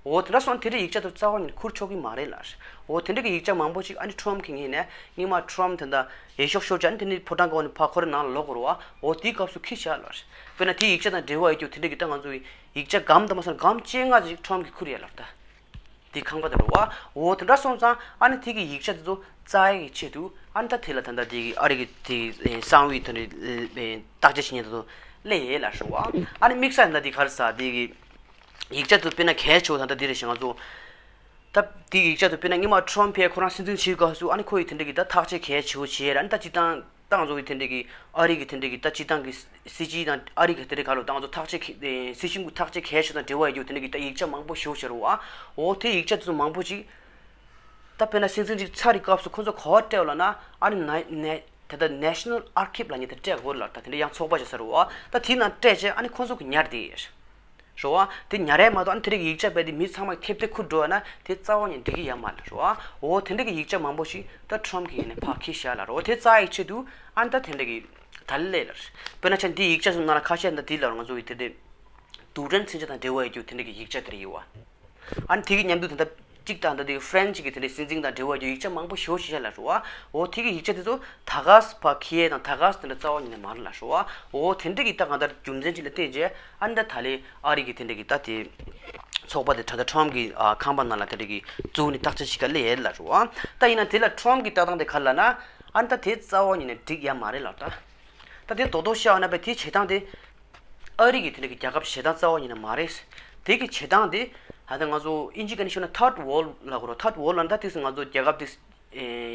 འོ་དེ་འདྲ་སོང་དེ་འདྲ་ཡིག་ཆ་དེ་རྩ་བ་ཉིད་ནས་ཁུར་ཆོག་གི་མ་རེད་ལབ་རེད། འོ་དེ་འདྲ་གི་ཡིག་ཆ་མང་པོ་ཞིག་ཨ་ནི་ཁྲོམ་གི་ངོས་ནས་སྔོན་མ་ཁྲོམ་དེ་འདྲ་འོས་ཤོག་ཤོར་བྱས་ཨ་ནི་དེ་ནས་ཕོ་བྲང་ཀ་བ་ནས་ཕར་ཁོ་རའི་ནང་ལ་ལོག་དགོས་རེད་བ། འོ་དེའི་སྐབས་སུ་ཁྱེར་བཞག་ལབ་རེད། དཔེར་ན་དེའི་ཡིག་ཆ་དང་འབྲེལ་བ་ཡོད་རྒྱུ་དེ་འདྲ་གི་ད་ང་ཚོ་ཡིག་ཆ་སྒམ་དང་མ་སོང་སྒམ་བཅོ་ལྔ་ཞིག་ཁྲོམ་གིས་ཁུར་ཡོད་ལབ་རེད་ད། དེ་ཁང་པ་དེ་རེད་བ། འོ་དེ་འདྲ་སོང་ཙང་ཨ་ནི་དེ་གི་ཡིག་ཆ་དེ་ཚོ་བཙལ་ཡག་གི་ཆེད་དུ་ཨ་ནི་ད་དེ་ལ་ད་ལྟ་དེ་གི་ཨ་རི་གི་དེ་གསང་བའི་དེ་འདྲ་བརྟག་དཔྱད་བྱེད་མཁན་དེ་ཚོ་སླེབས་ཡོད་ལབ་རེད་བ། ཨ་ནི་དམིགས་བསལ་ད་དེ་ག་རེ་ཟ་དེ་གི་ཡིག་ཆ་དེ་དཔེར་ན་གལ་ཆེ་བ་ད་ལྟ་འདི་རེད་ཤག་ང་ཚོ། ད་འདི་ཡིག་ཆ་དེ་དཔེར་ན་སྔོན་མ་ཁྲོམ་ཕེབས་ཁོ་རང་སྲིད་འཛིན་བྱེད་སྐབས་སུ་ཨ་ནི་ཁོ་ཡི་དེ་འདྲ་གི་ད་ཐག་གཅོད་གལ་ཆེ་བོ་བྱས་ར། ཨ་ནི་ད་སྤྱིར་བཏང་ཏང་ཚོ་གི་དེ་འདྲ་གི་ཨ་རི་གི་དེ་འདྲ་གི་ད་སྤྱིར་བཏང་གི་སྲིད་སྤྱི་དང་ཨ་རི་གི་དེ་འདྲ་ག་ལོ་ཏང་ཚོ་ཐག་གཅོད་གལ་སྲིད་གཞུང་གི་ཐག་གཅོད་གལ་ཆེ་དང་འབྲེལ་བ་ཡོད་རྒྱུ་དེ་འདྲ་གི་ད་ཡིག་ཆ་མང་པོ་ཞེ་པོ་ཅིག་རེད་བ། འོ་དེ་ཡིག་ཆ་དེ་ཚོ་མང་པོ་ཅིག་ད་དཔེར་ན་སྲིད་འཛིན་ཅིག་ཚར་བའི་སྐབས་སུ་ཁོ་ཚོ་ག་པར་སྤྲད་ལབ་ན་ཨ་ནི་ན་ན་ད་ལྟ་National Archive་ལབ་མཁན་དེ་སྤྲད་དགོས་ལབ། ད་དེ་འདྲ་ཡང་ཚོགས་པ་ཅིག་ཟེར་བ། ད་དེ་ནང་སྤྲད་བྱས་ཨ་ནི་ཁོ་ཚོ་གིས་ཉར་བསྡད་ཡོད་རེད་བ། དེ་ཉར་ཡས་མ་གཏོགས་ཨ་ནི་དེ་རིགས་ཡིག་ཆ་རྦད་དེ་མི་ཚང་མ་ཐེབས་ཐེབས་ཁུར་འགྲོ་ཡ་ན་དེ་རྩ་བ་ནས་འགྲིག་གི་ཡོད་མ་རེད་བ། འོ་དེ་འདྲ་གི་ཡིག་ཆ་མང་པོ་ཞིག་ད་ཁྲོམ་གི་ཡིན་ནས་ཕར་ཁྱེར་བཞག་ལབ་རེད་བ། དེ་རྩ་ཡི་ཆེད་དུ་ཨ་ནི་ད་དེ་འདྲ་གི་ད་ལས་ལབ་རེད། དཔེར་ན་ཆ་འདི་ཡིག་ཆ་ཚོ་ནང་ལ་ཁ་ཤས་ད་འདི་ལབ་རེད། ང་ཚོ་གི་དེ་འདྲ་རྡུལ་ཕྲན་མཚོན་ཆ་དང་འབྲེལ་བ་ཡོད་རྒྱུ་དེ་འདྲ་གི་ཡིག་ཆ་དེ་འདྲ་ཡོད་བ། ཨ་ནི་དེ་གི་མཉམ་དུ་ད་ལྟ་གཅིག་དང་ད་ལྟ་ཧྥ་རན་སི་གི་དེ་འདྲའི་སྲིད་འཛིན་དང་འབྲེལ་བ་ཡོད་ཡིག་ཆ་མང་པོ་ཞེ་པོ་ཅིག་བཞག་ལབ་རེད་བ། འོ་དེ་གི་ཡིག་ཆ་དེ་ཚོ་ད་ག་སེ་ཕར་ཁྱེར་ཡས་དང་ད་ག་སེ་དེ་འདྲ་རྩ་བ་ཉིད་ནས་མ་རེད་ལབ་རེད་བ། འོ་དེ་འདྲ་གི་ད་གང་ལྟར་རྒྱུ་མཚན་ཅིག་ལ་བརྟེན་བྱས་ཨ་ནི་ད་ད་ལན་ཨ་རི་གི་དེ་འདྲ་གི་ད་དེ་ཚོགས་པ་དེ་ད་ལྟ་ཁྲོམ་གི་ཨ་ཁང་པ་ནང་ལ་དེ་འདྲ་གི་བཙུགས་ནས་བརྟག་དཔྱད་བྱེད་ག་སླེབས་ཡས་ལབ་རེད་བ། ད་ཡིན་ན་དེ་ལ་ཁྲོམ་གི་ལྟ་སྟངས་དེ་ག་རེ་ལབ་ན་ཨ་ནི་ད་དེ་རྩ་བ་ཉིད་ནས་འགྲིག་ཡ་མ་རེད་ལབ་ད། ད་དེ་རྡོག་རྡོག་བཤད་པ་ན་བས་དེའི་བྱེད་སྟངས་དེ། ཨ་རི་གི་དེ་འདྲ་གི་རྒྱལ་ཁབ་བྱེད་སྟངས་རྩ་བ་ཉིད་ནས་མ་རེད། དེ་གི་བྱེད་སྟངས་དེ་ད་ལྟ་ང་ཚོ་ཨིན་ཇི་སྐད་ནས་ཤོད་ན་Third World་ལབ་དགོས་རེད། Third World་ལབ་ན་ད་དེ་ང་ཚོ་རྒྱལ་ཁབ་དེ་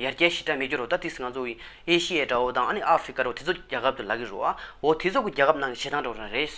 ཡར་རྒྱས་ཞེ་དྲག་མེད་རྒྱུ་རེད། ད་དེ་ང་ཚོ་ཨེ་ཤི་ཡ་འདྲ་བོ་དང་ཨ་ནི་ཨ་ཧྥི་ཀ་འདྲ་བོ་དེ་ཚོ་རྒྱལ་ཁབ་དེ་ལབ་ཀྱི་རེད་བ། འོ་དེ་ཚོ་གི་རྒྱལ་ཁབ་ནང་གི་བྱེད་སྟངས་འདྲ་བོ་རང་རེད།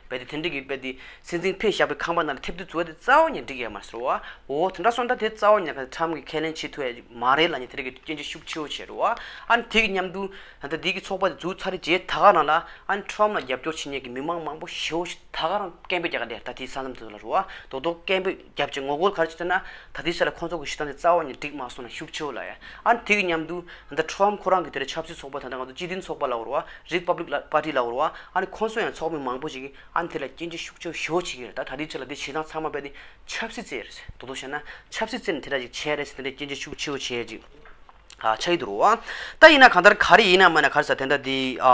རྦད་དེ་དེ་འདྲ་གི་རྦད་དེ་སྲིད་འཛིན་ཕེབས་བཞག་པའི་ཁང་པ་ནང་ལ་ཐེབས་དུས་འཛུལ་བ་དེ་རྩ་བ་ཉིད་འགྲིག་ཡོད་མ་རེད་ཟེར་བ། འོ་དེ་འདྲ་སོང་ཙང་དེ་རྩ་བ་ཉིད་ཀྱི་ཁྲམ་གྱིས་ཁས་ལེན་བྱེད་ཐུབ་ཡ་མ་རེད་ལབ་ནས་དེ་འདྲ་གི་སྐྱོན་བརྗོད་ཤུགས་ཆེ་བོ་བྱས་རེད་བ། ཨ་ནི་དེ་གི་མཉམ་དུ་ད་ལྟ་དེ་གི་ཚོགས་པ་དེ་འཛུགས་ཚར་རྗེས་ད་ག་རང་ལ་ཨ་ནི་ཁྲམ་ལ་རྒྱབ་སྐྱོར་བྱེད་མཁན་གྱི་མི་མང་མང་པོ་ཞེ་པོ་ཞིག་ད་ག་རང་སྐད་འབོད་རྒྱག་ག་བསྡད་ད་དེའི་ས་མཚམས་དེ་ཚོ་ལ་རེད་བ། རྡོག་རྡོག་སྐད་འབོད་རྒྱབ་བྱས་ངོ་རྒོལ་ག་རེ་བྱེད་ཟེར་ན་ད་ལྟའི་ཆ་ལ་ཁོང་ཚོ་གི་བྱེད་སྟངས་དེ་རྩ་བ་ཉིད་འགྲིག་མ་སོང་ན་ཤུགས་ཆེ་བོ་ལབ་ཡ། ཨ་ནི་དེ་གི་མཉམ་དུ་ད་ལྟ་ཁྲམ་ཁོ་རང་གི་དེ་འདྲ་ཆབ་སྲིད་ཚོགས་པ་ད་ལྟ་ང་ཚོ་སྤྱི་མཐུན་ཚོགས་པ་ལབ་དགོས་རེད་བ། རི་པབ་ལིག་པར་ཊི་ལབ་དགོས་རེད་བ། ཨ་ནི་ཁོང་ཚོ་ཡང་ཚོགས་མི་མང་པོ་ཞིག་གིས་ཨ་ནི་དེ་ལ་སྐྱོན་བརྗོད་ཤུགས་ཆེ་བོ་ཞེ་པོ་བྱེད་ཀྱི་རེད། ད་ད་ལྟའི་ཆ་ལ་དེ་བྱེད་སྟངས་ཚང་མ་རྦད་དེ་ཆབ་སྲིད་རྩེད་རེད། རྡོག་རྡོག་བཤད་ན་ཆབ་སྲིད་རྩེད་ནས་དེ་འདྲ་ཞིག་བྱས་རེད་ཟེར་དེ་འདྲའི་སྐྱོན་བརྗོད་ཤུགས་ཆེ་བོ་བྱས་ཅིག་ཨ་ཆགས་ཀྱི་འདུག་རེད་བ། ད་ཡིན་ན་གང་ལྟར་ག་རེ་ཡིན་ན་མིན་ན་ག་རེ་ཟེར་དེ་འདྲ་དེ་ཨ་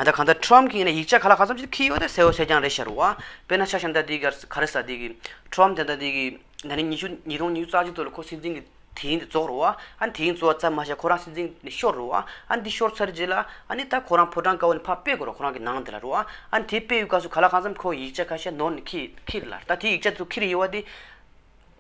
ད་གང་ལྟར་ཁྲམ་གྱི་ཡིན་ན་ཡིག་ཆ་ག་ལ་གང་འཚམ་ཅིག་འཁྱེར་ཡོད་དེ་གསལ་པོ་གསལ་རྐྱང་རེད་ཤག་རེད་བ། དཔེར་ན་ཆ་བཞག་ན་ད་དེ་ག་ག་རེ་ཟེར་དེ་གི་ཁྲམ་དེ་འདྲ་དེ་གི་ན་ནིང་ཉི་ཤུ་ཉིས་སྟོང་ཉི་ཤུ་རྩ་གཅིག་ཐོག་ལ་ཁོ་སྲིད་འཛིན་གྱི་དེ་ཡིན་དེ་རྫོགས་རེད་བ། ཨ་ནི་དེ་ཡིན་རྫོགས་པ་ཙམ་མ་ཟད་ཁོ་རང་སྲིད་འཛིན་ནས་ཤོར་རེད་བ། ཨ་ནི་འདི་ཤོར་ཚར་རྗེས་ལ་ཨ་ནི་ད་ཁོ་རང་ཕོ་བྲང་དཀར་པོ་ནས་ཕར་ཕེབས་དགོས་རེད། ཁོ་རང་གི་ནང་དེ་ལ་རེད་བ། ཨ་ནི་དེ་ཕེབས་ཡོད་སྐབས་སུ་ག་ལ་གང་འཚམ་ཁོ་ཡིག་ཆ་ཁ་ཤས་ནོར་ནས་འཁྱེར་འཁྱེར་ལ། ད་དེ་ཡིག་ཆ་ཚོ་འཁྱེར་ཡོད་བ་དེ་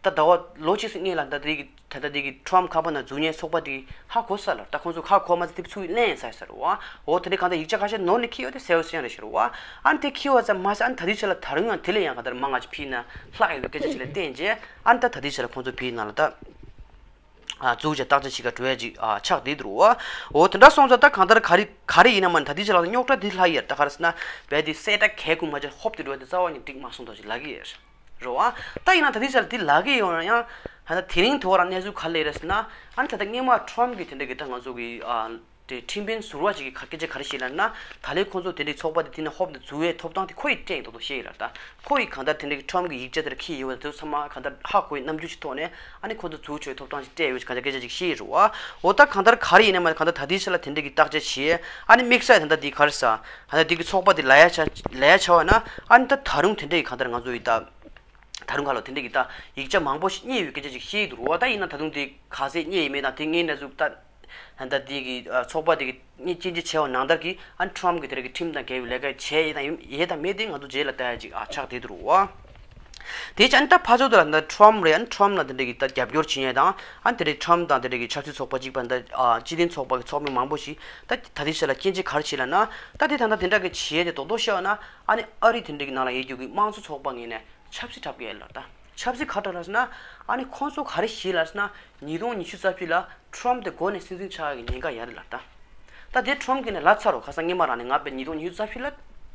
ད་ཟླ་བ་ལོ་གཅིག་སྔོན་ལ་ད་དེ་གི་ད་ལྟ་དེ་གི་ཁྲམ་ཁང་པ་ནང་འཛུལ་མཁན་ཚོགས་པ་དེ་ཧ་གོ་ས་ལ། ད་ཁོང་ཚོ་ཧ་གོ་མ་ཚད་དེ་ཚུར་ལེན་ཚར་ས་རེད་བ། འོ་དེ་འདྲ་གང་ལྟར་ཡིག་ཆ་ཁ་ཤས་ནོར་ནས་འཁྱེར་ཡོད་དེ་གསལ་པོ་གསལ་རྐྱང་རེད་ཤག་རེད་བ། ཨ་ནི་དེ་འཁྱེར་བ་ཙམ་མ་ཟད་ཨ་ནི་ད་ལྟའི་ཆ་ལ་ད་རུང་ཡང་དེ་ལས་ཡང་གང་ལྟར་མང་ང་ཅིག་ཕུད་ན་ལྷག་ཡོད་པའི་སྐད་ཆ་ཞིག་ལ་བརྟེན་རྗེས་ཨ་ནི་ད་ད་ལྟའི་ཆ་ལ་ཁོང་ཚོ་ཕུད་ནང་ལ་ད། ཨ་འཛུགས་བྱས་བརྟག་དཔྱད་བྱེད་ག་འགྲོ་ཡ་ཅིག་ཨ་ཆགས་བསྡད་འདུག་རེད་བ། འོ་དེ་འདྲ་སོང་ཙང་ད་གང་ལྟར་ག་རེ་ག་རེ་ཡིན་ན་མ་ད་ལྟའི་ཆ་ལ་རྙོག་དྲ་འདི་ལྷག་ཡོད་ད་ག་རེ་ཟེར་ན་རྦད་དེ་གསལ་བསྒྲགས་གལ་དགོས་མ་བྱས་ཧོབ་སྟེ་འགྲོ་ཡ་དེ་རྩ་བ་ཉིད་འགྲིག་མ་སོང་ད་ཅིག་ལབ་ཀྱི་ཡོད་རེད་བ། ད་ཡིན་ན་ད་ལྟའི་ཆ་ལ་འདི་ལབ་ཀྱི་ཡོད་ན་ཡང་ད་ལྟ་དེ་རིང་དུ་བ་རང་གནས་ཚུལ་ག་རེ་རེད་ཟེར་ན་ཨ་ནི་ད་ལྟ་སྔོན་མ་ཁྲམ་གྱི་དེ་འདྲ་གི་ད་ང་ཚོ་གི་ཨ་དེ་ཁྲིམས་དཔོན་ཟུར་པ་ཅིག་གིས་སྐད་ཆ་ག་རེ་བཤད་ལབ་ན་ད་ལན་ཁོང་ཚོ་དེ་འདྲའི་ཚོགས་པ་དེ་དེ་ནས་ཧོབ་ཏེ་འཛུལ་བའི་ཐོབ་ཐང་དེ་ཁོ་ཡིས་སྤྲད་འདུག་འདུག་བཤད་ཡོད་ལ། ད་ཁོ་ཡིས་གང་ལྟར་དེ་འདྲའི་ཁྲམ་གྱི་ཡིག་ཆ་དེ་འཁྱེར་ཡོད་པ་དེ་ཚོ་ཚང་མ་གང་ལྟར་ཧ་གོ་བའི་རྣམ་འགྱུར་ཞིག་ཐོག་ནས་ཨ་ནི་ཁོང་ཚོ་འཛུལ་ཆོག་ཐོབ་ཐང་ཞིག་སྤྲད་ཡོད་ཅེས་གང་ལྟར་སྐད་ཆ་ཅིག་བཤད་ཡོད་རེད་བ། འོ་ད་གང་ལྟར་ག་རེ་ཡིན་ན་མ་གང་ལྟར་ད་ལྟའི་ཆ་ལ་དེ་འདྲ་གི་བརྟག་དཔྱད་བྱས་ཨ་ནི་དམིགས་བསལ་ད་ལྟ་དེ་ག་རེ་ཟ་ད་ལྟ་དེ་གི་ཚོགས་པ་དེ་ལ་ཡ་ཆ་ལ་ཡ་ཆ་བ་ན་ཨ་ནི་ད་ད་རུང་དེ་འདྲ་གི་གང་ལྟར་ང་ཚོ་ཡི་ད། ད་རུང་ཁ་ལོ་དེ་འདྲ་གི་ད་ཡིག་ཆ་མང་པོ་ཞིག་རྙེད་ཡོད་སྐད་ཆ་ཅིག་བཤད་ཡི་འདུག་རེད་བ། ད་ཡིན་ན་ད་དུང་དེ་ག་ཚད་རྙེད་ཡི་མེད་དང་དེ་ངའི་གནས་ཚུལ་ད་ད་དེ་གི་ཚོགས་པ་དེ་གི་རྙེད་སྐྱེལ་རྒྱུ་བྱས་པ་ནང་ལྟར་གི་ཨ་ནི་ཁྲམ་གི་དེ་འདྲ་གི་ཁྲིམས་དང་འགལ་བའི་ལས་ཀ་བྱས་ཡི་དང་ཡོད་དང་མེད་དེ་ང་ཚོ་རྗེས་ལ་ལྟ་ཡ་ཅིག་ཨ་ཆགས་བསྡད་འདུག་རེད་བ། དེ་ཅང་ད་ཕ་ཚོ་དེ་ལ་ད་ཁྲམ་རེད། ཨ་ནི་ཁྲམ་ལ་དེ་འདྲ་གི་ད་རྒྱབ་སྐྱོར་བྱེད་ཡས་དང་ཨ་ནི་དེ་འདྲའི་ཁྲམ་དང་དེ་འདྲ་གི་ཆབ་སྲིད་ཚོགས་པ་གཅིག་པ་ད་ཨ་སྤྱི་མཐུན་ཚོགས་པ་གི་ཚོགས་མི་མང་པོ་ཞིག་ད་ད་ལྟའི་ཆ་ལ་སྐྱོན་བརྗོད་ག་རེ་བྱས་ལབ་ན་ད་དེ་ད་ལྟ་དེ་འདྲ་གི་བྱས་ཏེ་རྡོག་རྡོག་བཤད་པ་ན་ཨ་ནི་ཨ་རི་དེ་འདྲ་གི་ནང་ལ་ཡོད་རྒྱུ་གི་དམངས་གཙོ་ཚོགས་པ་ངོས་ནས་ཆབ་སྲིད་འཁྲབ་གི་ཡོད་ལབ་ད། ཆབ་སྲིད་ག་འདྲ་ལབ་ཟེར་ན་ཨ་ནི་ཁོང་ཚོ་ག་རེ་བྱས་ལབ་ཟེར་ན་ཉིས་སྟོང་ཉི་ཤུ་རྩ་བཞི་ལ་ཁྲམ་དེ་འགོ་ནས་སྲིད་འཛིན་ཆགས་ཡག་གི་ཉེན་ཁ་ཡོད་རེད་ལབ་ད། ད་དེ་ཁྲམ་གྱིས་ནས་ལབ་ཚར་རོ། ཁ་སང་སྔོན་མ་རང་ནས་ང་དཔེ་ཉིས་སྟོང་ཉི་ཤུ་རྩ་བཞི་ལ་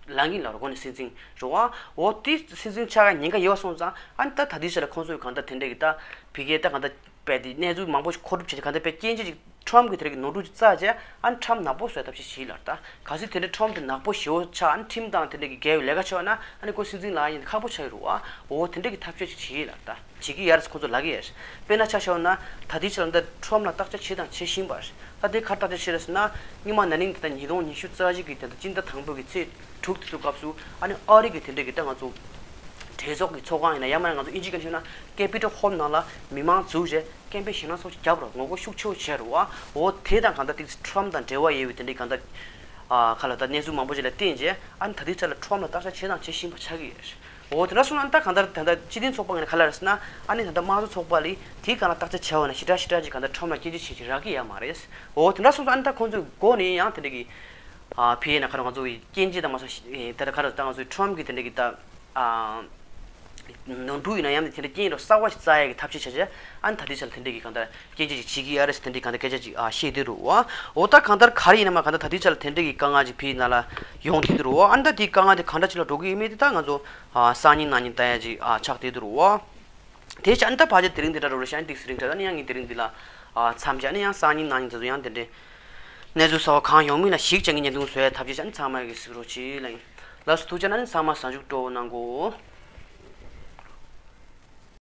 ལབ་གིན་ལབ་རོ། འགོ་ནས་སྲིད་འཛིན་རེད་བ། འོ་དེ་སྲིད་འཛིན་ཆགས་ཡག་ཉེན་ཁ་ཡོད་སོང་ཙང་ཨ་ནི་ད་ད་ལྟའི་ཆ་ལ་ཁོང་ཚོས་གང་ལྟར་དེ་འདྲ་གི་ད་བི་གའི་ད་གང་ལྟར་དཔེ་དེ་གནས་ཚུལ་མང་པོ་ཞིག་མཁོ་སྒྲུབ་བྱས་ཏེ་གང་ལྟར་དཔེ་སྐྱོན་བརྗོད་ཅིག་ཁྲམ་གྱི་དེ་རིགས་ནོར་འཁྲུལ་ཅིག་བཙལ་བྱས་ཨ་ནི་ཁྲམ་ནག་པོ་བཟོ་ཐབས་ཤིག་བྱས་ལབ་ད། གལ་སྲིད་དེ་འདྲའི་ཁྲམ་དེ་ནག་པོ་ཞེ་པོ་ཆགས་ཨ་ནི་ཁྲིམས་དང་དེ་འདྲ་གི་འགལ་བའི་ལས་ཀ་བྱས་པ་ན་ཨ་ནི་ཁོ་སྲིད་འཛིན་ལངས་ཡག་དེ་ཁག་པོ་ཆགས་ཀྱི་རེད་བ། འོ་དེ་འདྲ་གི་ཐབས་ཤེས་ཅིག་བྱས་ལབ་ད། བྱེད་ཀྱི་ཡོད་རེད་ཟེར་ཁོང་ཚོ་ལབ་ཀྱི་ཡོད་རེད། དཔེར་ན་ཆ་བཞག་ན་ད་ལྟའི་ཆ་ལ་འདི་ཁྲམ་ལ་བརྟག་དཔྱད་བྱས་དང་བྱེད་བཞིན་པ་རེད། ད་དེ་ག་རེ་བརྟག་དཔྱད་བྱས་རེད་ཟེར་ན་སྔོན་མ་ན་ནིང་དེ་ལྟར་ཉིས་སྟོང་ཉི་ཤུ་རྩ་བཞི་གི་དེ་ལྟར་སྤྱི་ཟླ་དང་པོ་གི་ཚེས་དྲུག་དེ་ཚོ་སྐབས་སུ་ཨ་ནི་ཨ་རི་གི་དེ་འདྲ་གི་ད་ང་ཚོ་གྲོས་ཚོགས་ཀྱི་ཚོགས་ཁང་ཡིན་ན་ཡང་མིན་ན་ང་ཚོ་དབྱིན་ཇིའི་སྐད་ནས་ཤོད་ན་Capitol Hall ནང་ལ་མི་མང་འཛུལ་རྗེས་སྐད་འབོད་ཞེད་སྣང་ཚོགས་རྒྱབ་རོགས་ངོ་རྒོལ་ཤུགས་ཆེ་བོ་བྱས་རེད་བ། འོ་དེ་དང་གང་ལྟར་ཏིག་ཁྲམ་དང་འབྲེལ་བ་ཡོད་པའི་དེ་འདྲའི་གང་ལྟར་ཨ་ཁ་ལ་ད་གནས་ཚུལ་མང་པོ་ཞིག་ལ་བརྟེན་རྗེས་ཨ་ནི་ད་ལྟའི་ཆ་ལ་ཁྲམ་ལ་བརྟག་དཔྱད་བྱས་དང་བྱེད་བཞིན་པ་ཆགས་ཀྱི་ཡོད་རེད། འོ་དེ་འདྲ་སོང་ཙང་ད་གང་ལྟར་ད་ལྟ་སྤྱི་མཐུན་ཚོགས་པ་ངོས་ནས་ག་ལ་རེད་ཟེར་ན་ཨ་ནི་ད་ལྟ་དམངས་གཙོ་ཚོགས་པ་ལ་དེའི་སྒང་ལ་བརྟག་དཔྱད་བྱས་པ་ན་ཞེ་དྲག་ཞེ་དྲག་ཅིག་གང་ལྟར་ཁྲམ་ལ་སྐྱོན་བརྗོད་བྱེད་ཅིག་རག་གི་ཡོད་མ་རེད། འོ་དེ་འདྲ་སོང་ཙང་ཨ་ནི་ད་ཁོང་ཚོའི་འགོ་ནས་ཡང་དེ་འདྲ་གི་ཨ་ཕ་གི་ན་ཁ་ལ་ང་ཚོ་གི་སྐྱོན་བརྗོད་དང་མ་སོང་ད་ལྟ་ཁ་ལ་ད་ང་ཚོའི་ཁྲམ་གི་དེ་འདྲ་གི་ད་ཨ། ནོར་འཁྲུལ་ཡིན་ན་ཡང་དེ་འདྲ་རྐྱེན་རོ་གསར་བ་ཞིག་བཙལ་ཡག་གི་ཐབས་ཤེས་བྱས་བྱས་ཨ་ནི་ད་ལྟའི་ཆ་ལ་དེ་འདྲ་གི་གང་ལྟར་སྐྱོན་བརྗོད་ཅིག་བྱེད་ཀྱི་ཡོད་རེད་ཟེར་དེ་འདྲའི་གང་ལྟར་སྐད་ཆ་ཅིག་ཨ་བཤད་དེ་རུ་བ། འོ་ད་གང་ལྟར་ག་རེ་ཡིན་ན་མ་གང་ལྟར་ད་ལྟའི་ཆ་ལ་དེ་འདྲ་གི་དཀའ་ངལ་ཅིག་བི་ཡི་ནང་ལ་ཡོང་དེ་དེ་རུ་བ། ཨ་ནི་ད་དེའི་དཀའ་ངལ་དེ་གང་འདྲ་ཅིག་ལ་འགྲོ་གི་ཡིན་མིན་དེ་ད་ང་ཚོ་ཨ་སང་ཉིན་གནངས་ཉིན་ལྟ་ཡག་ཅིག་ཨ་ཆགས་དེ་དེ་རུ་བ། དེ་བྱས་ཨ་ནི་ད་ཕལ་ཆེར་དེ་རིང་འདི་འདྲ་རུ་རེད་ཤག་ཨ་ནི་ཏིག་སི་རིང་ཁྲ་ད་ཨ་ནི་ཡང་ངས་དེ་རིང་འདི་ལ་ཨ་མཚམས་བཞག་ཨ་ནི་ཡང་སང་ཉིན་གནངས་ཉིན་དེ་ཚོ་ཡང་དེ་འདྲའི་གནས་ཚུལ་གསར་བ་གང་ཡོང་མིན་ལ་གཞིགས་བྱས་ངས་བརྙན་ཐུང་བཟོ་ཡག་ཐབས་ཤེས་བྱས་ཨ་ནི་ཚང་མ་གིས་གཟིགས་རོགས་གྱིས་ལབ་ཡིན། ལགས་སོ་ཐུགས་རྗེ་གནང་། ཨ་ནི་ཚང་མ་གཟའ་མཇུག་སྤྲོ་པོ་གནང་གོ།